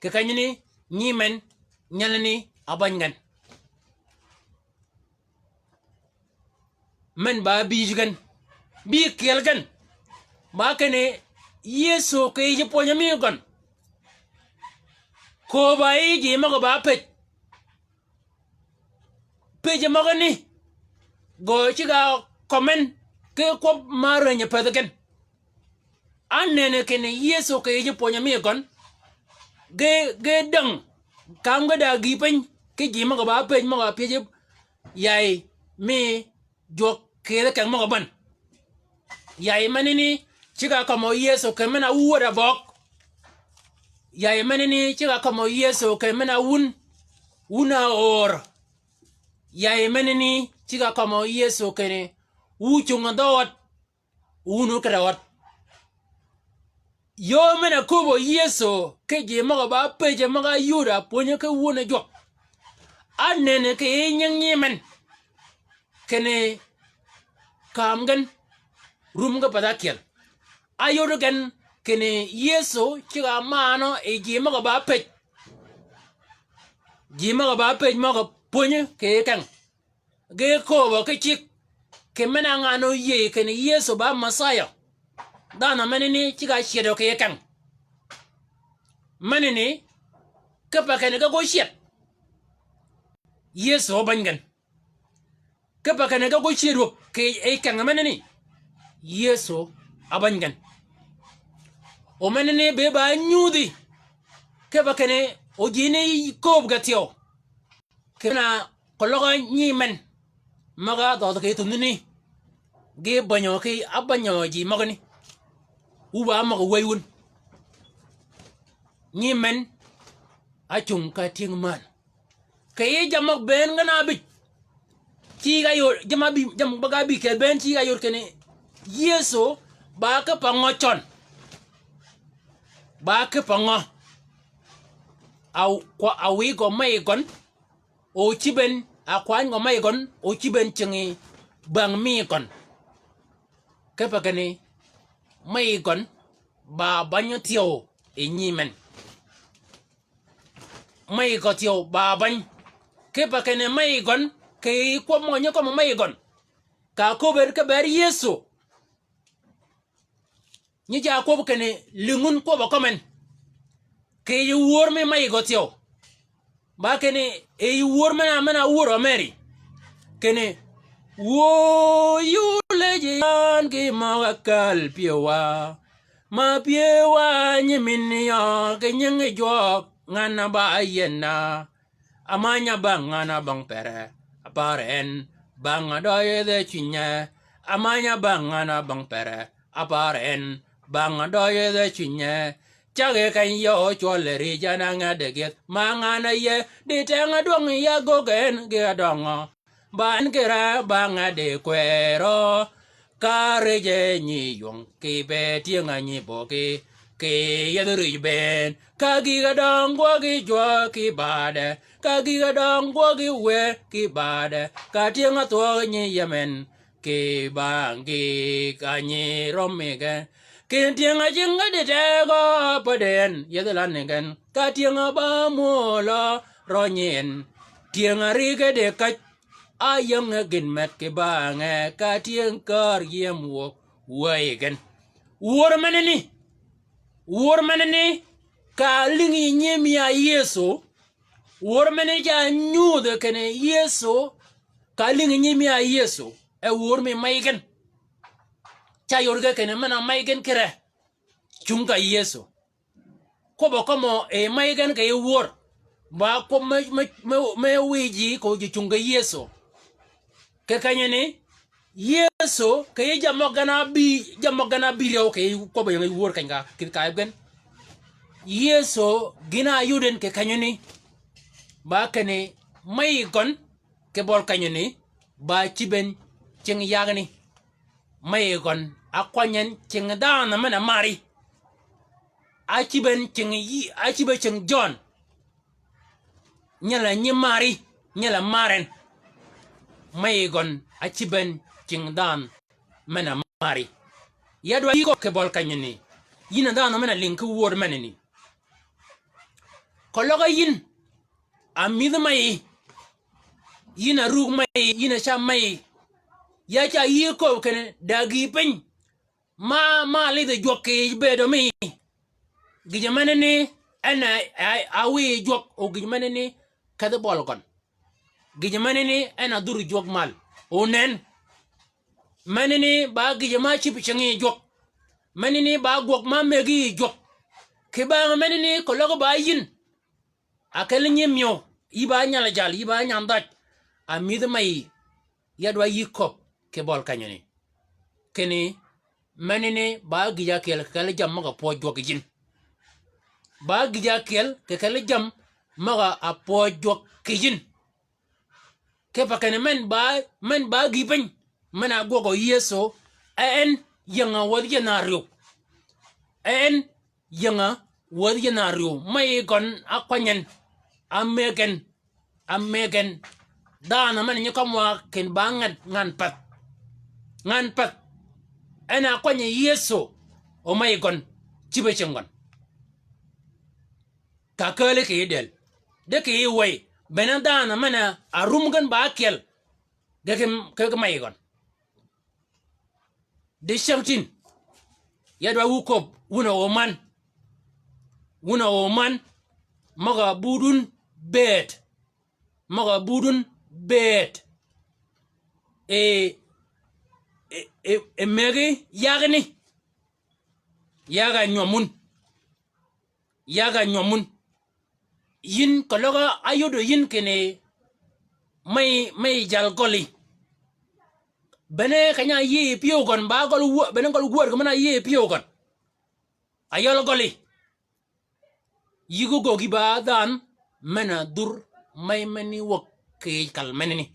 Kì kenyani, nyi men, nyelani, ábäny gen. Men ba bïj gen. Bï kyel gen. Ba kinni Yëso kì yij pwöny-a mi gøn. Kööb-a yij ji møg-a ba pëj. Pëjji møgani, gø ceg-a kømmi en, ki kwøb ma ränyi pädhi gen. Ánënni kinni Yëso kì yij pwöny-a mi gøn. Ge, ge däng, kam ge da gïï piny, ki ji møg-a ba pëj møg-a pyëj, yayi mi jwøk kì yij keng møg-a bän. Yayi menani, ceg-a kømmø Yëso kì men-a wu wäd-a bøøg. Yayi menani, ceg-a kømmø Yëso kì men-a wun, wun-a öör. Yayi menani, ceg-a kømmø Yëso kinni, wu cung-a dhø ød, wun wu kede ød. Yöö men-a kööbø Yëso, ki ji møg-a ba pëjji møg-a yod-a pwönyi ki wun-a jwøk. Ánënni kì yij nying nyi men. Kinni kam gen, rum ge pädh ákyel. Áyod gen kinni Yëso ceg-a manø yi ji møg-a ba pëj. Ji møg-a ba pëj møg-a pwönyi kì yij keng. Ge kööbø ki cigg, kì men-a ngan-a óyïëy kinni Yëso ba Mesaya. Dhanhø menani ceg-a cyëdø kì yij keng. Menani, kipe kinni ge ko cyëd. Yëso ábäny gen. Kipe kinni ge ko cyëd wøb kì yij keng menani. Yëso ábäny gen. O menani be ba nyudhi. Kipe kinni o ji ni kööb ge thyew. Kì men-a keløg nyi men, møg-a dhøødh kì thundhuni, ge bänyø kì ábänyø ji møgani. Wu ba møg-a wäy wun. Nyi men, ácung ka tyëng männ. Kì yij jammì møg bënn gen-a bïj. Cigg-a yod, jamm-a bï, jammì møg-a bï kì bënn cigg-a yod kinni Yëso ba ki pa ngø cøn. Ba kipe ngø? A, kwa, a wïj gø mey gøn, o cïb en, a kwany gø mey gøn, o cïb en cingi bäng mi gøn. Kipe kinni, mey gøn, ba bäny thyew yi nyim en. Mey gø thyew ba bäny. Kipe kinni mey gøn, kì yij kwøb mø nyi kømmi mey gøn. Ka köbben ki ber Yëso. Nyi ja kwøb kinni lïngun kwøbbø kømmen. Kì yij wör mi mey gø thyew. Ba kinni, yij wör men-a, men-a wör a Meri. Kinni, wuö yuu lejji yan ki møg-a kääl pyëwa. Ma pyëwa nyimin yø ki nyingi jwøk ngan-a ba yien-a. Amany-a bang ngan-a bang pere, apar en, bang a dø yidhe cwinye. Amany-a bang ngan-a bang pere, apar en, bang a dø yidhe cwinye. Cagi keny yø cwøl rij en a nged gyëdh, ma ngan-a yie, di teng-a dwøng ya göggi en gi adøngø. Ba en kira ba ngedi kwërø. Ka rije nyi ywöng ki be tyëng-a nyi böggi. Ki yethi rij bënn. Ka gïg-a døng gwøggi jwøk ki badø. Ka gïg-a døng gwøggi wë ki badø. Ka tyëng-a thwøg nyi yemen. Ki bang gïg-a nyi rømmi gen. Kin tyëng-a jing-a di tegø päddi en. Yethi lanni gen. Ka tyëng-a ba mwölø rø nyi en. Tyëng-a ri ge di käj. A ying-a gïn met kì bang-a ka tyëng kär yiem wø wëy gen. Wör menani. Wör menani ka lïngi nyim ya Yëso. Wör menani ca nyudhi kinni Yëso. Ka lïngi nyim ya Yëso. E wör mi mey gen. Ca yod ge kinni men-a mey gen kire. Cung ka Yëso. Kwøbbø kømmi e mey gen kì yij wör. Ba kwøb me, me, me, me wïj ji ko ji cung kì Yëso. Kì kenyani, Yëso, kì yij jammì møg gen-a bï, jammì møg gen-a bï ryew kì yij kwøbbø ying yij wör keny ka, kì ka yij gen. Yëso, gïn-a áyod en kì kenyani. Ba kinni, mey gøn, kì bøl kenyani, ba ácïb en cing yagani. Mey gøn, ákwany en cing dhanhø men-a mari. Ácïb en cing yi, ácïb en cing Jøn. Nyel-a nyi mari, nyel-a mar en. Mey gøn, ácïb en cing dhanhø men-a mari. Ya dwa yï köbb kì bøl kenyani. Yïn a dhanhø men-a lïng ki wöd menani. Keløg á yïn, a mïdhi mey. Yïn a rug mey, yïn a cam mey. Ya ca yï köbb kinni da gïï piny. Ma, ma lidhi jwøk kì yij bëëdø mi. Gïjø menani, en a, a, a wiy jwøk, o gïjø menani, kedhi bøl gøn. Gïjø menani, en a dhur jwøk mal. O nen. Menani, ba gïjø ma cïb cingi jwøk. Menani, ba gwøg ma mëggi jwøk. Kì bang menani, keløg ba yïn. A kel nyi myo, yï ba nyal jal, yï ba nyandhaj. A mïdhi mey, ya dwa yï köbb kì bøl kenyani. Kinni, menani ba gïj ákyel kì kelli jammì møg-a pwøj jwøk yïn. Ba gïj ákyel kì kelli jammì møg-a pwøj jwøk kì yïn. Kipe kinni men ba, men ba gïï piny, men-a gwøgø Yëso, e en ying-a wädhi jänh áryew. E en ying-a wädhi jänh áryew, mey gøn ákwany en, ámëggi en, ámëggi en. Dhanhø men-a nyi kømmi wa kinni ba ngan, ngan pädh. Ngan pädh. En a kwany Yëso, o mey gøn, cïb-a cing gøn. Ka kääli kì yij dël. Di kì yij wëy, bene dhanhø men-a árum gen ba ákyel. Ge ki, ki, ki mey gøn. Di cäng tïn. Ya dwa wu köbb, wun a omän. Wun a omän. Møg-a budun bëëd. Møg-a budun bëëd. E, e, e, e mëggi yagani. Yag-a nywøm wun. Yag-a nywøm wun. Yïn keløg áyodø yïn kinni mey, mey jal gølli. Bene keny-a yïëy pyëw gøn ba gøl wä, bene gøl wär kì men-a yïëy pyëw gøn. Ayøl gølli. Yïg ógöggi ba dhanhø men-a dhur mey menani wäg kì yij kal menani.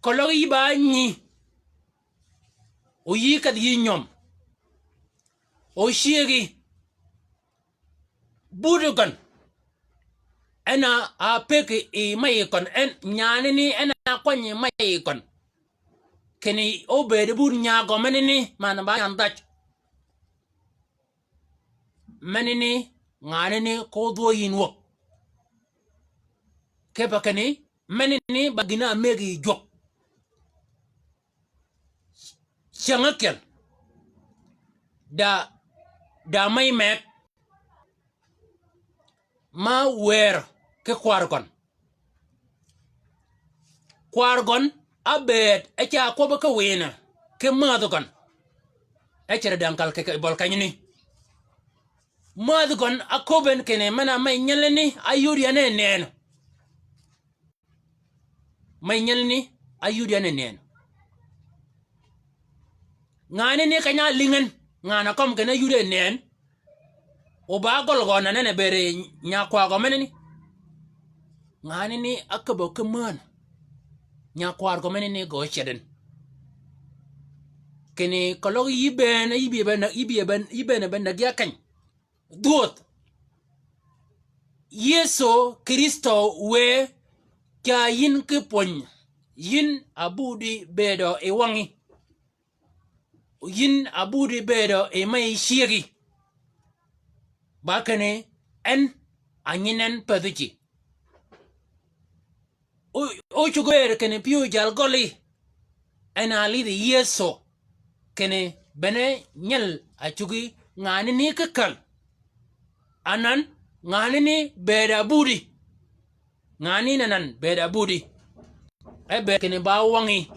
Keløg yï ba nyi. Oyï kedh yï nyom. Ocyëgi. Buti gøn. En a, a pëggi yi meyi gøn. En nyanini en a kwany yi meyi gøn. Kinni óbëëd but nya gø menani, man ba nyan dhaj. Menani, nganani ko dhwø yïn wäg. Kipe kinni, menani ba gïn-a mëggi jwøk. Cyäng ákyel. Da, da mey meg. Ma wër ki kwar gøn. Kwar gøn ábëëd e ca kwøbbi ki winø, ki mädhi gøn. E cere dang kal kì, kì bøl kenyani. Mädhi gøn áköbben kinni men-a mey nyelani áyod yan e nënn. Mey nyelani áyod yan e nënn. Nganani keny-a álïngi en, ngan-a kømmi kinni áyod e nënn. O ba gøl gø nanene bëëd nya kwar gø menani. Nganani áköbbi ki männ. Nya kwar gø menani gø ceden. Kinni keløg yï bëën, yï bëën, yï bëën, yï bëën be näg ya keny. Dhwödh. Yëso Krïstø wë ca yïn ki pwöny, yïn abudi bëëdø yi wangí. Yïn abudi bëëdø yi mey cyëggi. Ba kinni en a nyinen pädhi ji. O, o cuggi bëëd kinni pyëw jal gølli. En a lidhi Yëso. Kinni bene nyel a cuggi nganani ki käl. Anan nganani bëëd abudi. Nganani anan bëëd abudi. E bëëd kinni ba wangí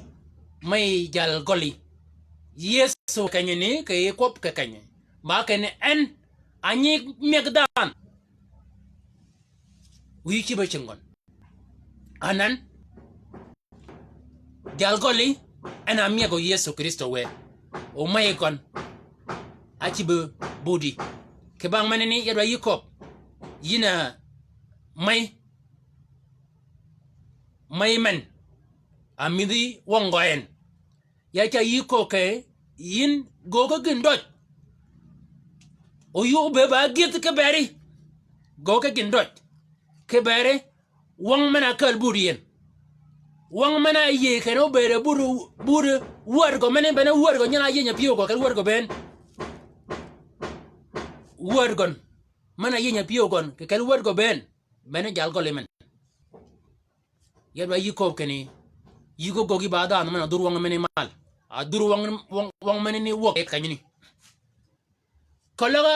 mey jal gølli. Yëso kenyani kì yij kwøb kì kenyi. Ba kinni en a nyi myeg dhanhø. Wïyi cïb-a cing gøn. Anan, jal gølli, en a myegø Yëso Krïstø wë. O mey gøn, a cïb-a budi. Kì bang menani ya dwa yï köbbi. Yïn a mey, mey men. A mïdhi wøng gø en. Ya ca yï köbbi kì yïn göög ki gïn døj. O yï óbëëd ba gyëdh ki bëri. Göög ki gïn døj. Ki bëri wøng men-a kääl budi yïn. Wøng men-a yïëy kinni óbëëd budi, budi wäd gø meni bene wäd gø nyan-a yïëny a pyëw gø kì wäd gø bënn. Wäd gøn. Men-a yïëny a pyëw gøn kì kì wäd gø bënn. Bene jal gølli men. Ya dwa yï köbbi kinni, yï gø göggi ba dhanhø men-a dhur wøng meni mal. A dhur wøng, wøng, wøng menani wäg kenyani. Keløg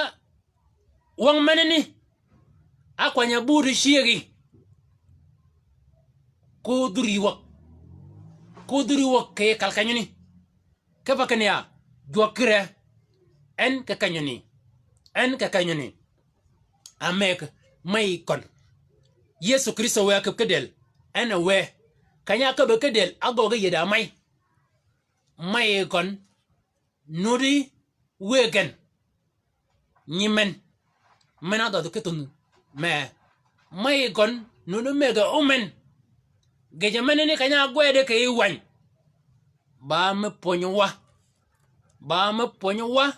wøng menani, ákwany-a budi cyëggi. Ko dhur yï wäg. Ko dhur yï wäg kì kal kenyani. Kipe kinni ya, jwøk ki re, en kì kenyani, en kì kenyani. A mëgg, mey gøn. Yëso Krïstø wë a köbbi ki dël, en a wë. Keny-a áköbbi ki dël, ágøggi yïddi a mey. Mey gøn, nuddi wëggi gen. Nyimen. Men-a dhødh ki thun me. Mey gøn nuni mëgg-a ómen. Gïjø menani keny-a ágweddi kì yij wäny. Ba me pwöny wa. Ba me pwöny wa.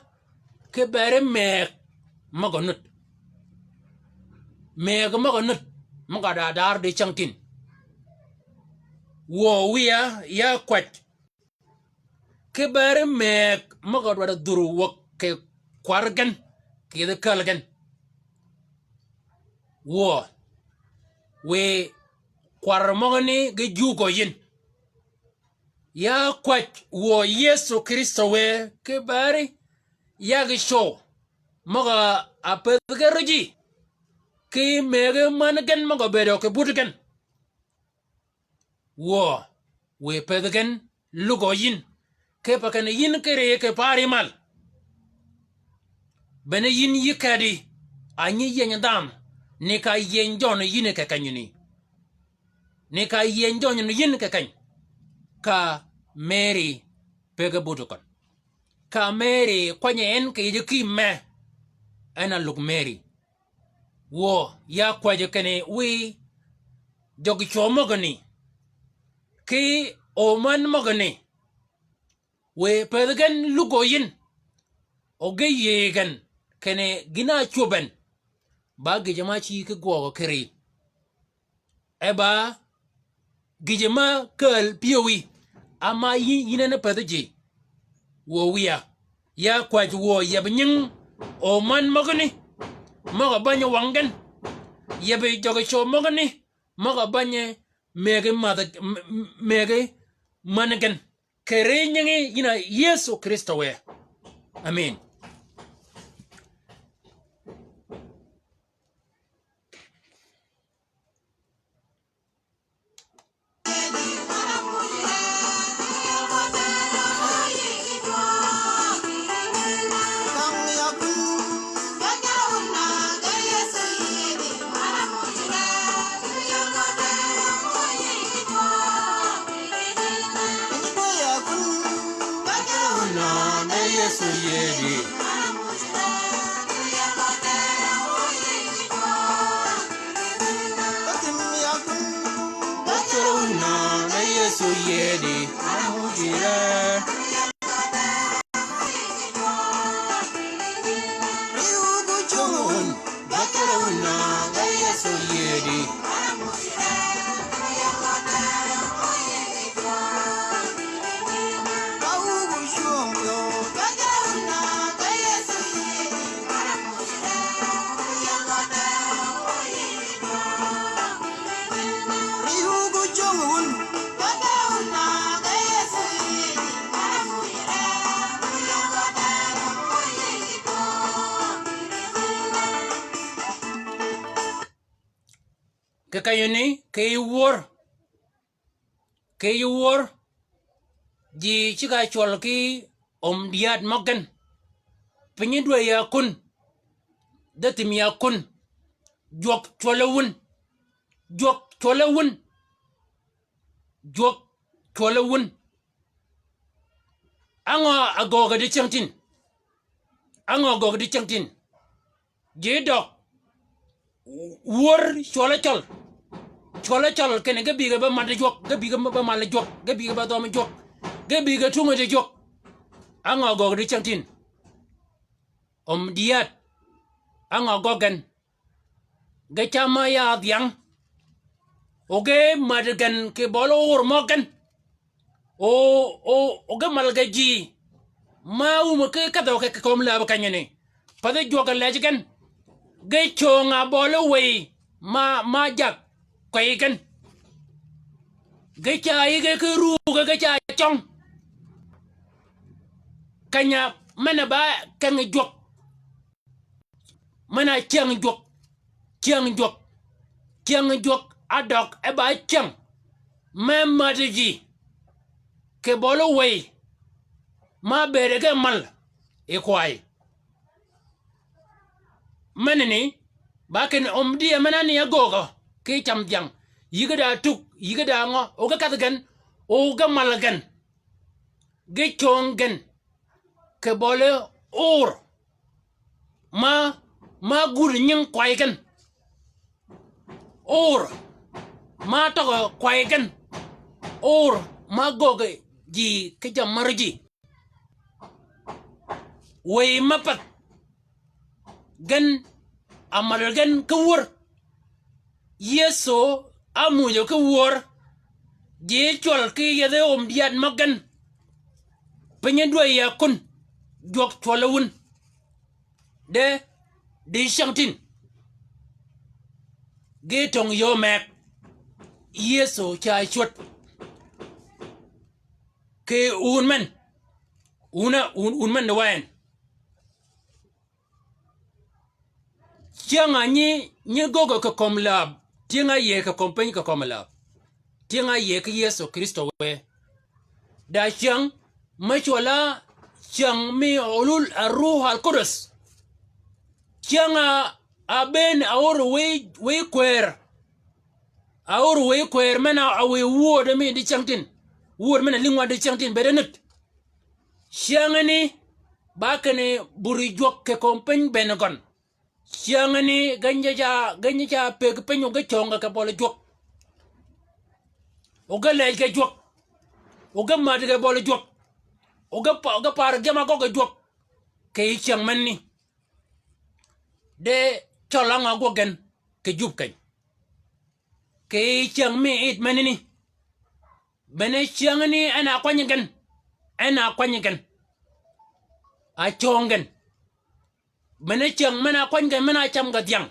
Ki bëri mëgg møg-a nud. Mëgg møg-a nud. Møg-a da dar di cängtïn. Wuö wiya ya kwäj. Ki bëri mëgg møg-a dwaddi dhur wäg kì kwar gen, kì yij kääl gen. Wuö, wiy kwar møgani ge jugø yïn. Ya kwäj wuö Yëso Krïstø wë ki bëri yag cwøw møg-a ápädh gen ri ji. Ki mëggi män gen møg-a bëëdø kì buti gen. Wuö, wiy pädhi gen lugø yïn. Kipe kinni yïn kiri kì pari mal. Bene yïn yï kedi, a nyi yieny dhanhø, ni ka yieny Jøn yïn kì kenyani. Ni ka yieny Jøn yïn kì keny. Ka Meri pëggi buti køn. Ka Meri kwany en kì yij ki me. En a lug Meri. Wuö, ya kwäjji kinni wiy jøggi cwøw møgani. Ki omän møgani. Wë pëthi gen lugø yïn. O ge yïëy gen, kinni gïn-a ácwöb en. Ba gïjø ma ci ki gwøgø kiri. E ba gïjø ma kääl pyëwí, ama yï-, yïn en pëthi ji. Wuö wïya, ya kwäj wuö, yeb nying oman møgani, møg-a bänyi wang gen. Yeb jøgi cwøw møgani, møg-a bänyi mëggi mädhi, m-, m-, mëggi männi gen. Kì ri nyingi yïn a Yëso Krïstø wë. Amen. Kì kenyani, kì yij wör. Kì yij wör. Ji ceg-a cwøl ki öm dyaad møg gen. Pinyi dwäy ya kun. De thim ya kun. Jwøk cwølle wun. Jwøk cwølle wun. Jwøk cwølle wun. Á ngø a gøggi di cyängtïn? Á ngø a gøggi di cyängtïn? Ji døg. Wör cwølle cøl. Cwølle cøl kinni ge bïgge be mad di jwøk, ge bïgge be mal di jwøk, ge bïgge be dhøm di jwøk, ge bïgge tungi di jwøk. Á ngø a gøggi di cyängtïn? Öm dyaad. Á ngø a gøggi gen? Ge cam-a ya dhyang. O ge mäd gen kì bøli ör møg gen. O, o, o ge mal ge ji. Ma wum ki kedhø kì, kì kömi läb kenyani. Pathi jwøk ge lej gen. Ge cöng-a bøli wëy ma, ma jag kwey gen. Ge ca yïge ki ruge ge ca cøng. Keny-a men-a ba kengi jwøk. Men-a cyäng jwøk, cyäng jwøk, cyäng jwøk ádøg e ba cyäng. Me mädi ji, kì bøli wëy, ma bëëde ge mal, yi kway. Menani, ba kinni öm dyaad men-a ni ágöggø, ki cam dhyang. Yïge da tug, yïge da ngø, o ge kadh gen, o ge mal gen. Ge cöng gen, kì bøli ör. Ma, ma gud nying kway gen. Ör. Ma tøg kway gen. Ör. Ma göggi ji ki jammari ji. Wëy me path. Gen, a mal gen ki wör. Yëso ámuujø ki wör. Ji cwøl ki yethi öm dyaad møg gen. Pinyi dwäy ya kun. Jwøk cwølle wun. De, di cyängtïn. Ge töng yöö meg. Yëso ca cwöd. Kì wun men. Wun a, wun, wun men di wa en. Cyäng-a nyi, nyi göggi kì kömi läb, tyëng-a áyïëy kì kömi piny kì kömi läb. Tyëng-a áyïëy ki Yëso Krïstø wë. Da cyäng me cwøl-a cyäng mi hulul Ruhul Kudus. Cyäng-a, a bënn a ör wëy, wëy kwër. A ör wëy kwër men-a wëy wööd mi di cyängtïn. Wööd men-a lïngwa di cyängtïn bëëde nut. Cyängani, ba kinni buri jwøk kì kömi piny bënn gøn. Cyängani, ge nyi ca, ge nyi ca pëggi piny o ge cöng ge kì bøli jwøk. O ge lej ge jwøk. O ge mäd ge bøli jwøk. O ge pa-, o ge par gem-a gøggi jwøk. Kì yij cyäng menani. De cøl á ngø ágwøg gen kì jub keny. Kì yij cyäng mi it menani. Bene cyängani en a kwany gen. En a kwany gen. A cöng gen. Bene cyäng men-a kwany gen men-a cam ge dhyäng.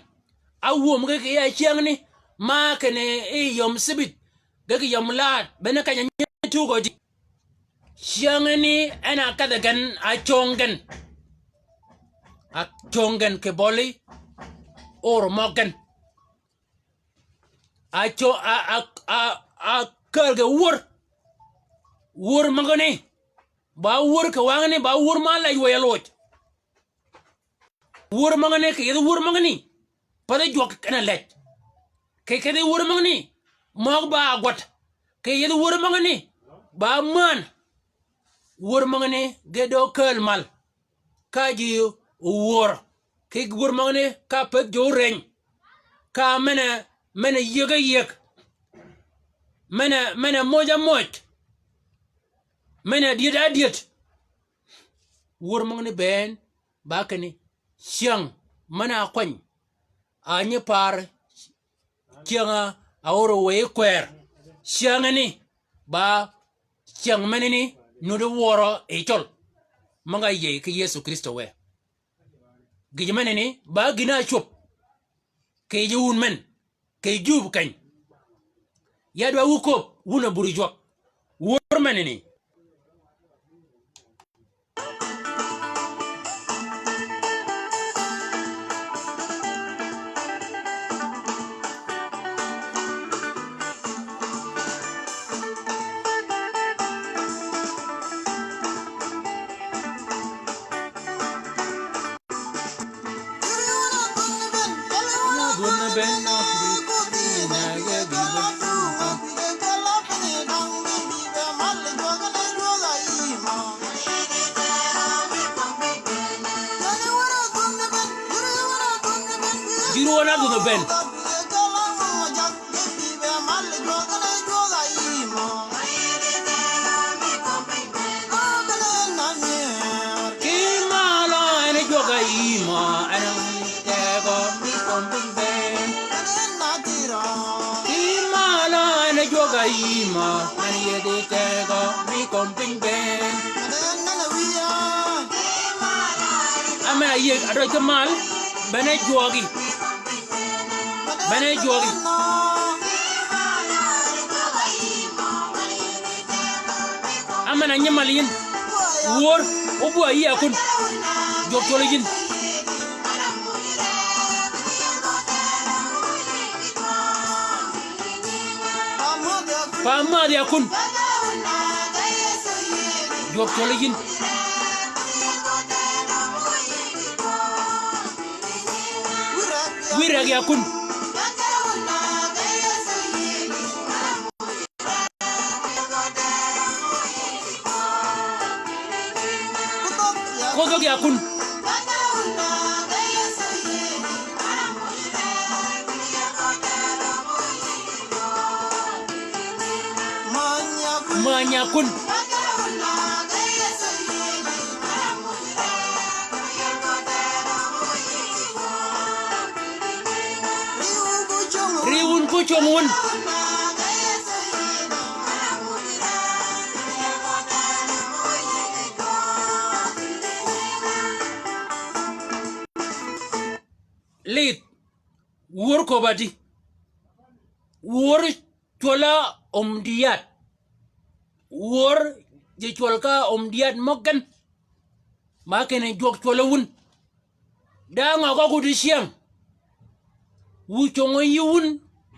Áwöm ge kì yij cyängani, ma kinni yij yöm cïbïth, ge kì yöm laad, bene keny-a nyi tugø di. Cyängani en a kedhi gen, a cöng gen. A cöng gen kì bøli, or møg gen. A cö-, a, a, a, a kääl ge wör. Wör møgani. Ba wör kì wangani, ba wör ma lej wëy-a loj. Wör møgani, kì yethi wör møgani. Pathi jwøk en a lej. Kì, kì yethi wör møgani. Møg ba gwød. Kì yethi wör møgani. Ba män. Wör møgani, ge dø kääl mal. Ka ji owör. Kì wör møgani, ka pëth ji oreny. Ka men-a, men-a yieg-a yieg. Men-a, men-a møj-a møj. Men-a dyëd-a dyëd. Wör møgani bënn, ba kinni, cyäng, men-a kwany. A nyi par, cyäng-a, a or wëy kwër. Cyängani, ba, cyäng menani, nuddi wörø yi cøl. Møg-a yïëy ki Yëso Krïstø wë. Gïjø menani, ba gïn-a ácwöb. Kì yij wun men. Kì jub keny. Ya dwa wu köbb, wun a buri jwøk. Wör menani. Jur wøn-a dhudh ben. Kï mal en jwøk-a yï mø, en tegø mi kömi ben. Kï mal en jwøk-a yï mø, en yedi tegø mi kömi ben. Amen, a yie, a døj ki mal, bene jwøgi. Bene jwøgi. Amen, a nyimal yïn. Wör, óbwø a yï a kun. Jwøk cwøl yïn. Pa mädhi a kun. Jwøk cwøl yïn. Wïr regi a kun. Kodh ogi a kun. Mäny a kun. Riw wun ko cwöng wun. Lidh, wör köbb-a di. Wör cwøl-a omdiyad. Wör ji cwøl ka omdiyad møggen. Ma kinni jwøk cwøl-a wun. Da ngø gøggu dicyäng. Wu cöngø yï wun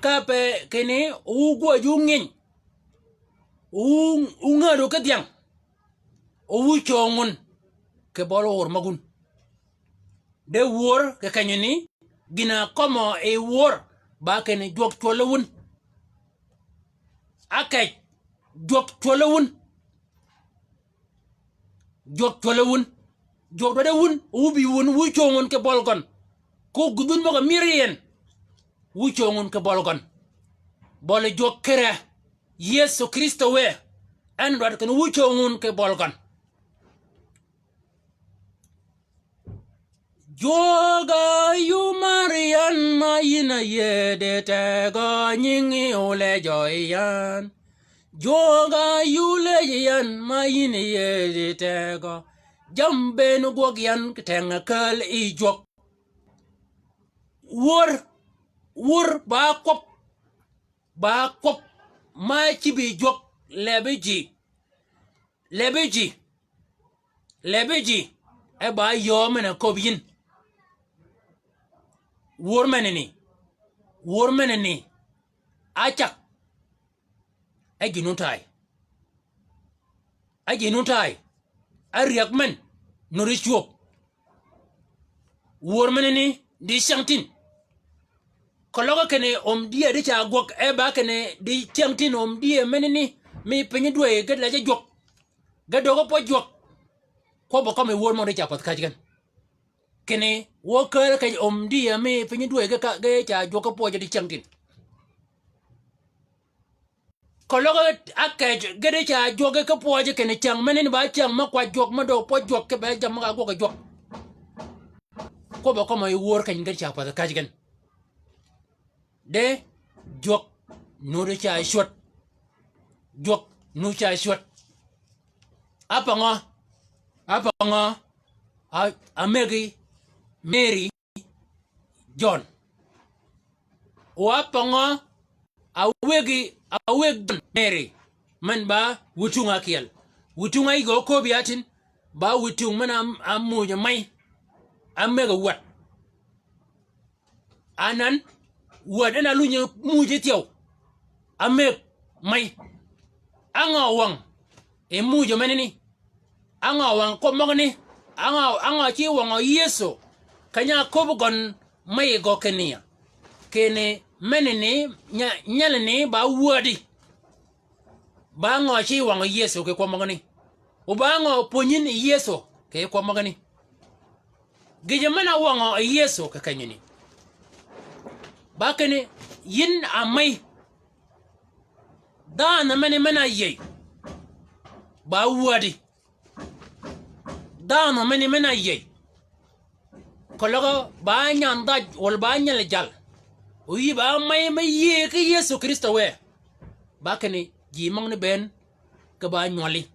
ka pe kinni wu gwäjji óngïny. Wu, wu ngädø ki dhyäng. O wu cöng wun kì bøli or møg wun. De wör kì kenyani, gïn-a kømmø yi wör, ba kinni jwøk cwøl-a wun. Akej, jwøk cwøl-a wun. Jwøk cwøl-a wun. Jwøk dwaddi wun, wu bï wun, wu cöng wun kì bøl gøn. Ko gudhun møg-a myër yi en. Wu cöng wun kì bøl gøn. Bøli jwøk kire. Yëso Krïstø wë. En dwaddi kinni wu cöng wun kì bøl gøn. Jwøøg-a yuu mar yan ma yïn a yiedi tegø, nyingi olejø yi yan. Jwøøg-a yuu lejji yan ma yïn a yiedi tegø, jammì bëën gwøg yan ki teng-a kääl yi jwøk. Wör, wör ba kwøb, ba kwøb ma cïb yi jwøk, lebi ji, lebi ji, lebi ji, e ba yöö men-a köbbi yïn. Wör menani, wör menani, a cag, e ji nuti. A ji nuti, a ryäg men, nuti cwöb. Wör menani di cyängtïn. Keløg kinni öm dyee di ca gwøg, e ba kinni di cyängtïn öm dyee menani, mi piny dwäy ge lejji jwøk, ge döggi pwøj jwøk. Kwøbb-a kømmi wör møg di ca pädh käjji gen. Kinni wø kääl keny öm dyee mi piny dwäy ge ka, ge ca jwøk ki pwøjji di cyängtïn. Keløg a kej ge di ca jwøk ki pwøjji kinni cyäng menani ba cyäng me kwajji jwøk, me döggi pwøjji jwøk, ki be jammì møg-a gwøg yi jwøk. Kwøbb-a kømmi wör keny ge di ca pädh käjji gen. De jwøk nuti ca cwöd. Jwøk nuti ca cwöd. Ápangø, ápangø, a, a mëggi Mary John. O ápangø, a wëggi, a wëggi John Mary. Men ba wïtung ákyel. Wïtung áyïg gø köbbi ya tin, ba wïtung men-a, a muuj mey. A mëggi wäd. Anan, wäd en a lunyi muuj thyew. A mëgg mey. Á ngø wøng yi muuj menani? Á ngø wøng kwøb møgani? Á ngø, á ngø ci wøngø Yëso? Keny-a áköbbi gøn mey gø kinni ya, kinni menani nya-, nyelani ba wädi. Ba ngø ci wøngø Yëso kì kwøb møgani? O ba ngø pwönyi yïn Yëso kì kwøb møgani? Gïjø men-a wøngø Yëso kì kenyani, ba kinni yïn a mey. Dhanhø meni men-a yïëy ba wädi. Dhanhø meni men-a yïëy. Keløg ba nyandhaj walà ba nyelli jal. O yï ba mey me yïëy ki Yëso Krïstø wë, ba kinni ji møgani bënn ki ba nywølli.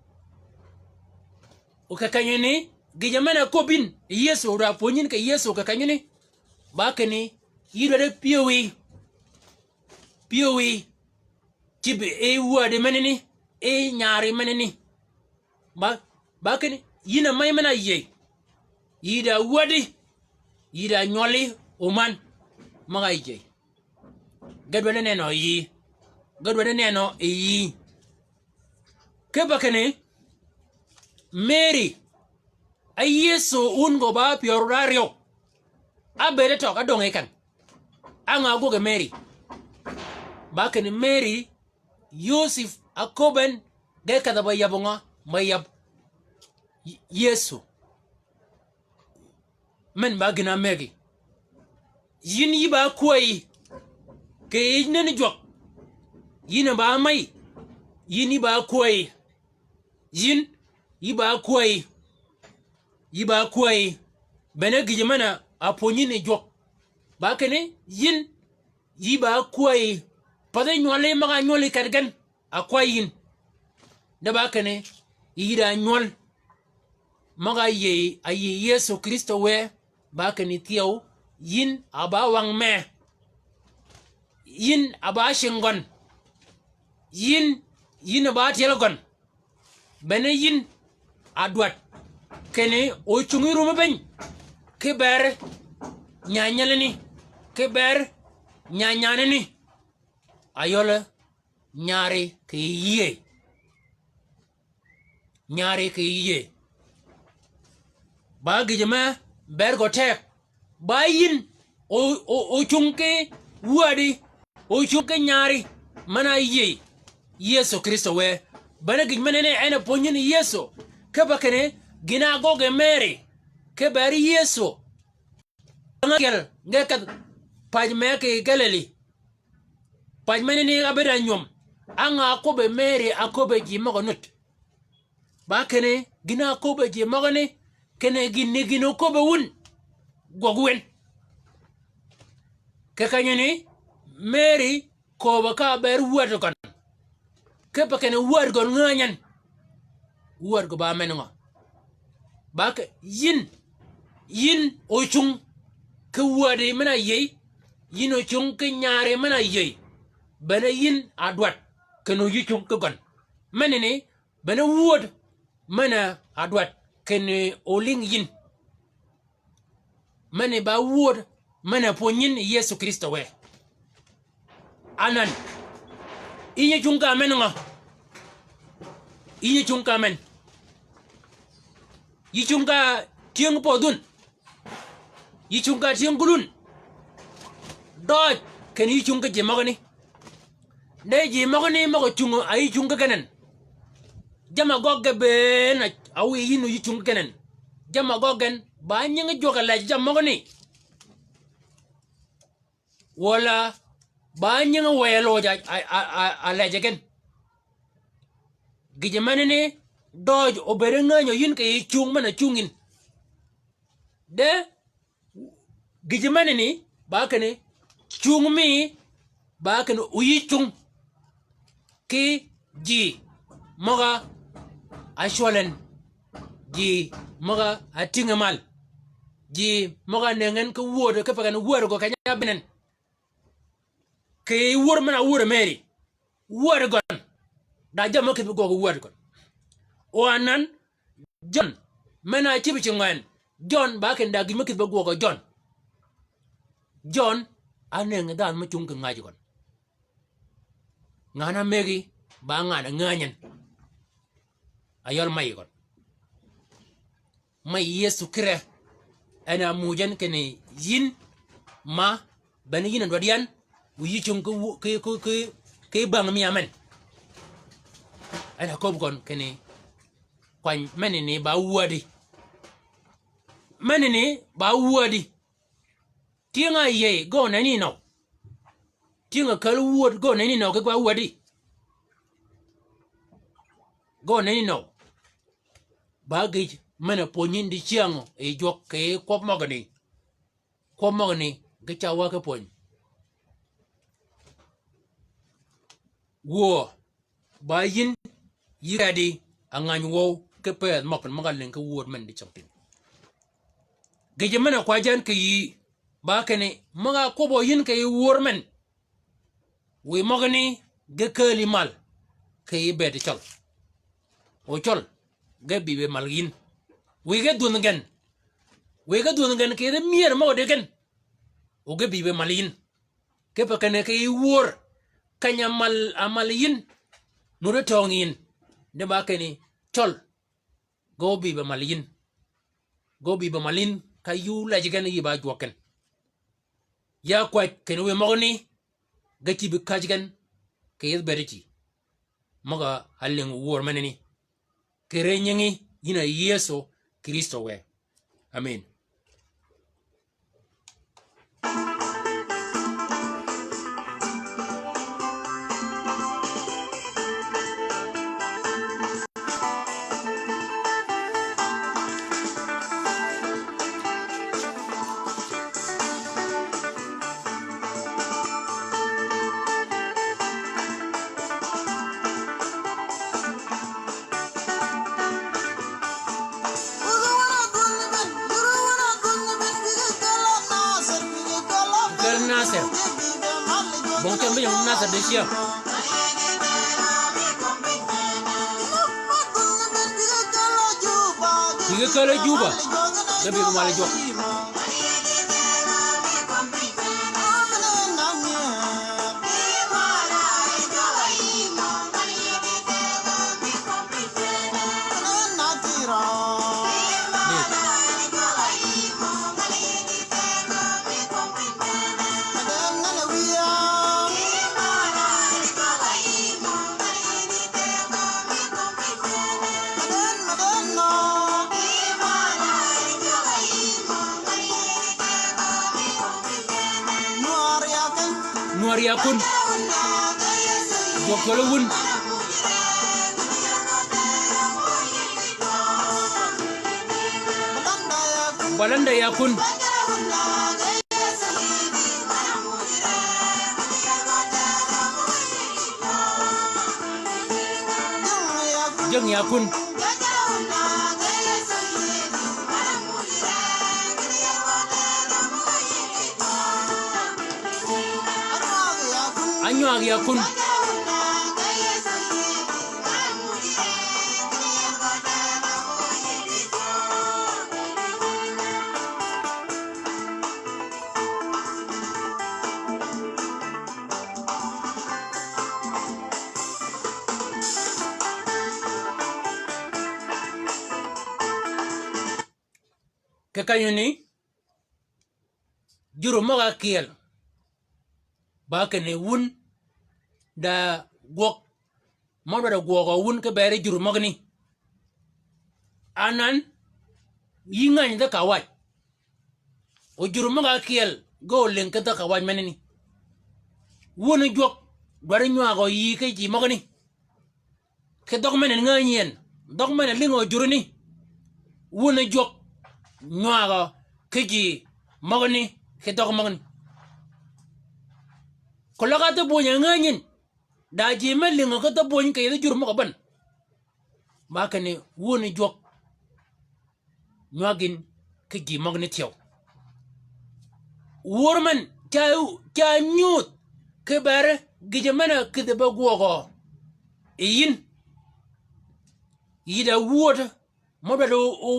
O kì kenyani, gïjø men-a köbbi yïn Yëso, da pwönyi yïn kì Yëso kì kenyani, ba kinni yï dwaddi pyëwí, pyëwí cïb yi wädi menani, yi nyari menani. Ba, ba kinni yïn a mey men-a yïëy. Yï da wädi, yï da nywølli oman møg-a yïëy. Ge dwaddi nenø yï. Ge dwaddi nenø yï. Kipe kinni Mary, a Yëso wun gø ba pyär da áryew. Ábëëd tøg, ádöng yi keng. Á ngø ágwøg yi Mary? Ba kinni Mary, Yosep áköbben, ge kedh-a ba yab ngø? Ba yab Y-, Yëso. Men ba gïn-a mëggi. Yïn yï ba kwäyi kì yij nënni jwøk. Yïn a ba mey. Yïn yï ba kwäyi. Yïn yï ba kwäyi. Yï ba kwäyi. Bene gïjø men-a pwönyi yïn yi jwøk, ba kinni yïn yï ba kwäyi. Pathi nywølli møg-a nywølli kedgen. Akwayi yïn. De ba kinni yï da nywøl møg-a yïëy, a yïëy Yëso Krïstø wë, ba kinni thyew, yïn a ba wang mee. Yïn a ba cing gøn. Yïn, yïn a ba tyel gøn. Bene yïn a dwaddi kinni ocungi rum piny ki ber nyanyelani, ki ber nyanyanani. Ayøl nyari kì yïëy. Nyari kì yïëy. Ba gïjø me ber gø teg. Ba yïn o, o, ocung ki wädi, ocung ki nyari men-a yïëy Yëso Krïstø wë. Bene gïj menani en a pwönyi yïn Yëso. Kipe kinni gïn-a ágøggi Mary ki ber Yëso. Nge kedh pac mee kì Galili. Pac menani ábëëd ánywöm. Á ngø áköbbi Mary? Áköbbi ji møg-a nud. Ba kinni gïn-a áköbbi ji møgani, kinni gïn ni gïn oköbbi wun. gwøg wen. Kì kenyi ni, Mary kööbø ka ber wäd gøn. Kipe kinni wäd gøn ngänyi en. Wäd gø ba men ngø? Ba kì yïn, yïn ocung ki wädi men-a yïëy, yïn ocung ki nyaari men-a yïëy. Bene yïn a dwaddi kinni yï cung ki gøn. Menani, bene wööd men-a dwaddi kinni olïng yïn. Meni ba wööd men-a pwönyi yïn Yëso Krïstø wë. Anan, yïn yï cung ka men ngø? Yïn yï cung ka men? Yï cung ka tyëng pödhun? Yï cung ka tyëng gulun? Døøj kinni yï cung ki ji møgani. De ji møgani møg-a cungø a yï cung ki gen en. Jamm-a gøggi gen bënn a wiy yïn yï cung ki gen en. Jamm-a gøggi gen ba nyingi jwøk-a lejji jammì møgani. Walà ba nyingi wëy-a lojji a, a, a, a, a lejji gen. Gïjø menani døøj obëëd ngänyø yïn kì yï cung men-a cung yïn. De gïjø menani ba kinni cung mi, ba kinni oyï cung ki ji møg-a cwøl en, ji møg-a tïngi mal, ji møg-a nëngi en ki wööd, kipe kinni wäd gø keny-a ábïn en. Kì yï wör men-a wör Mary. Wäd gøn. Da jammì mø kïdhi be gwøg wäd gøn. O anan, Jøn, men-a ácïb cingø en. Jøn, ba kinni da gïj mø kïdhi be gwøg Jøn. Jøn, ánëngi dhanhø mø cung kì ngäj gøn. Ngan-a mëggi, ba ngan-a ngänyi en. Ayøl mayi gøn. Mayi Yëso Krïstø, en a muuj en kinni yïn ma, bene yïn a dwaddi yan, wu yï cung ki wu-, ki, ki, ki, ki bäng mi amen. En a köbbi gøn kinni kwany menani ba wädi. Menani ba wädi. Tyëng-a áyïëy, ge oneni nøw. Tyëng-a källi wööd, ge oneni nøw, ge gwa wädi. Ge oneni nøw. Ba gïj men-a pwönyi yïn dicyäng yi jwøk kì kwøb møgani. Kwøb møgani, ge ca wa ki pwöny. Wuö, ba yïn yï kedi a ngäny wøw ki pëëdh møgani møg-a lïng ki wööd men dicängtïn. Gïjø men-a kwäjji yan kì yïí, ba kinni møg-a ákwøbbø yïn kì yï wör men. Wiy møgani ge kääli mal kì yï bëëd cøl. O cøl, ge bï be mal yïn. Wiy ge dhwöng gen. Wiy ge dhwöng gen kì yï myër møg-a di gen. O ge bï be mal yïn. Kipe kinni kì yï wör, keny-a mal, a mal yïn. Nuti tøng yïn. Di ba kinni cøl. Ge óbï be mal yïn. Ge óbï be mal yïn, ka yï ólejji gen yï ba jwøk gen. Ya kwäj kinni wiy møgani, ge cïb käjji gen, kì yï bëëd ji. Møg-a álïng wör menani. Kì ri nyingi, yïn a Yëso Krïstø wë. Amen. Kääl Nasir. Bong cam bi yong Nasir de cia. Yï ge kääl Juba. Ge bï be mal jwøk. Nuäär yakun. Jwøk cwøl wun. Balanda yakun. Jeng ya kun. Anywag ya kun. Kì kenyani, jur møg-a kyel, ba kinni wun da gwøg, mø dwaddi gwøgø wun ki beri jur møgani. Anan, yï ngäny dhø kawaj. O jur møg-a kyel, ge olïng ki dhø kawaj menani. Wun jwøk, dwaddi nywagø yï ki ji møgani. Ki dhøg men-a ngänyi en, dhøg men-a lïngø jurani, wun jwøk nywagø ki ji møgani, ki dhøg møgani. Keløg a thø bwöny-a ngänyi en, da ji me lïngø ki thø bwöny kì yethi jur møg-a bän. Ba kinni wun jwøk nywag yïn ki ji møgani thyew. Wur men ca, ca nyuudh ki beri gïjø men-a kïdhi be gwøgø yi yïn. Yï da wuud mø dwaddi o, o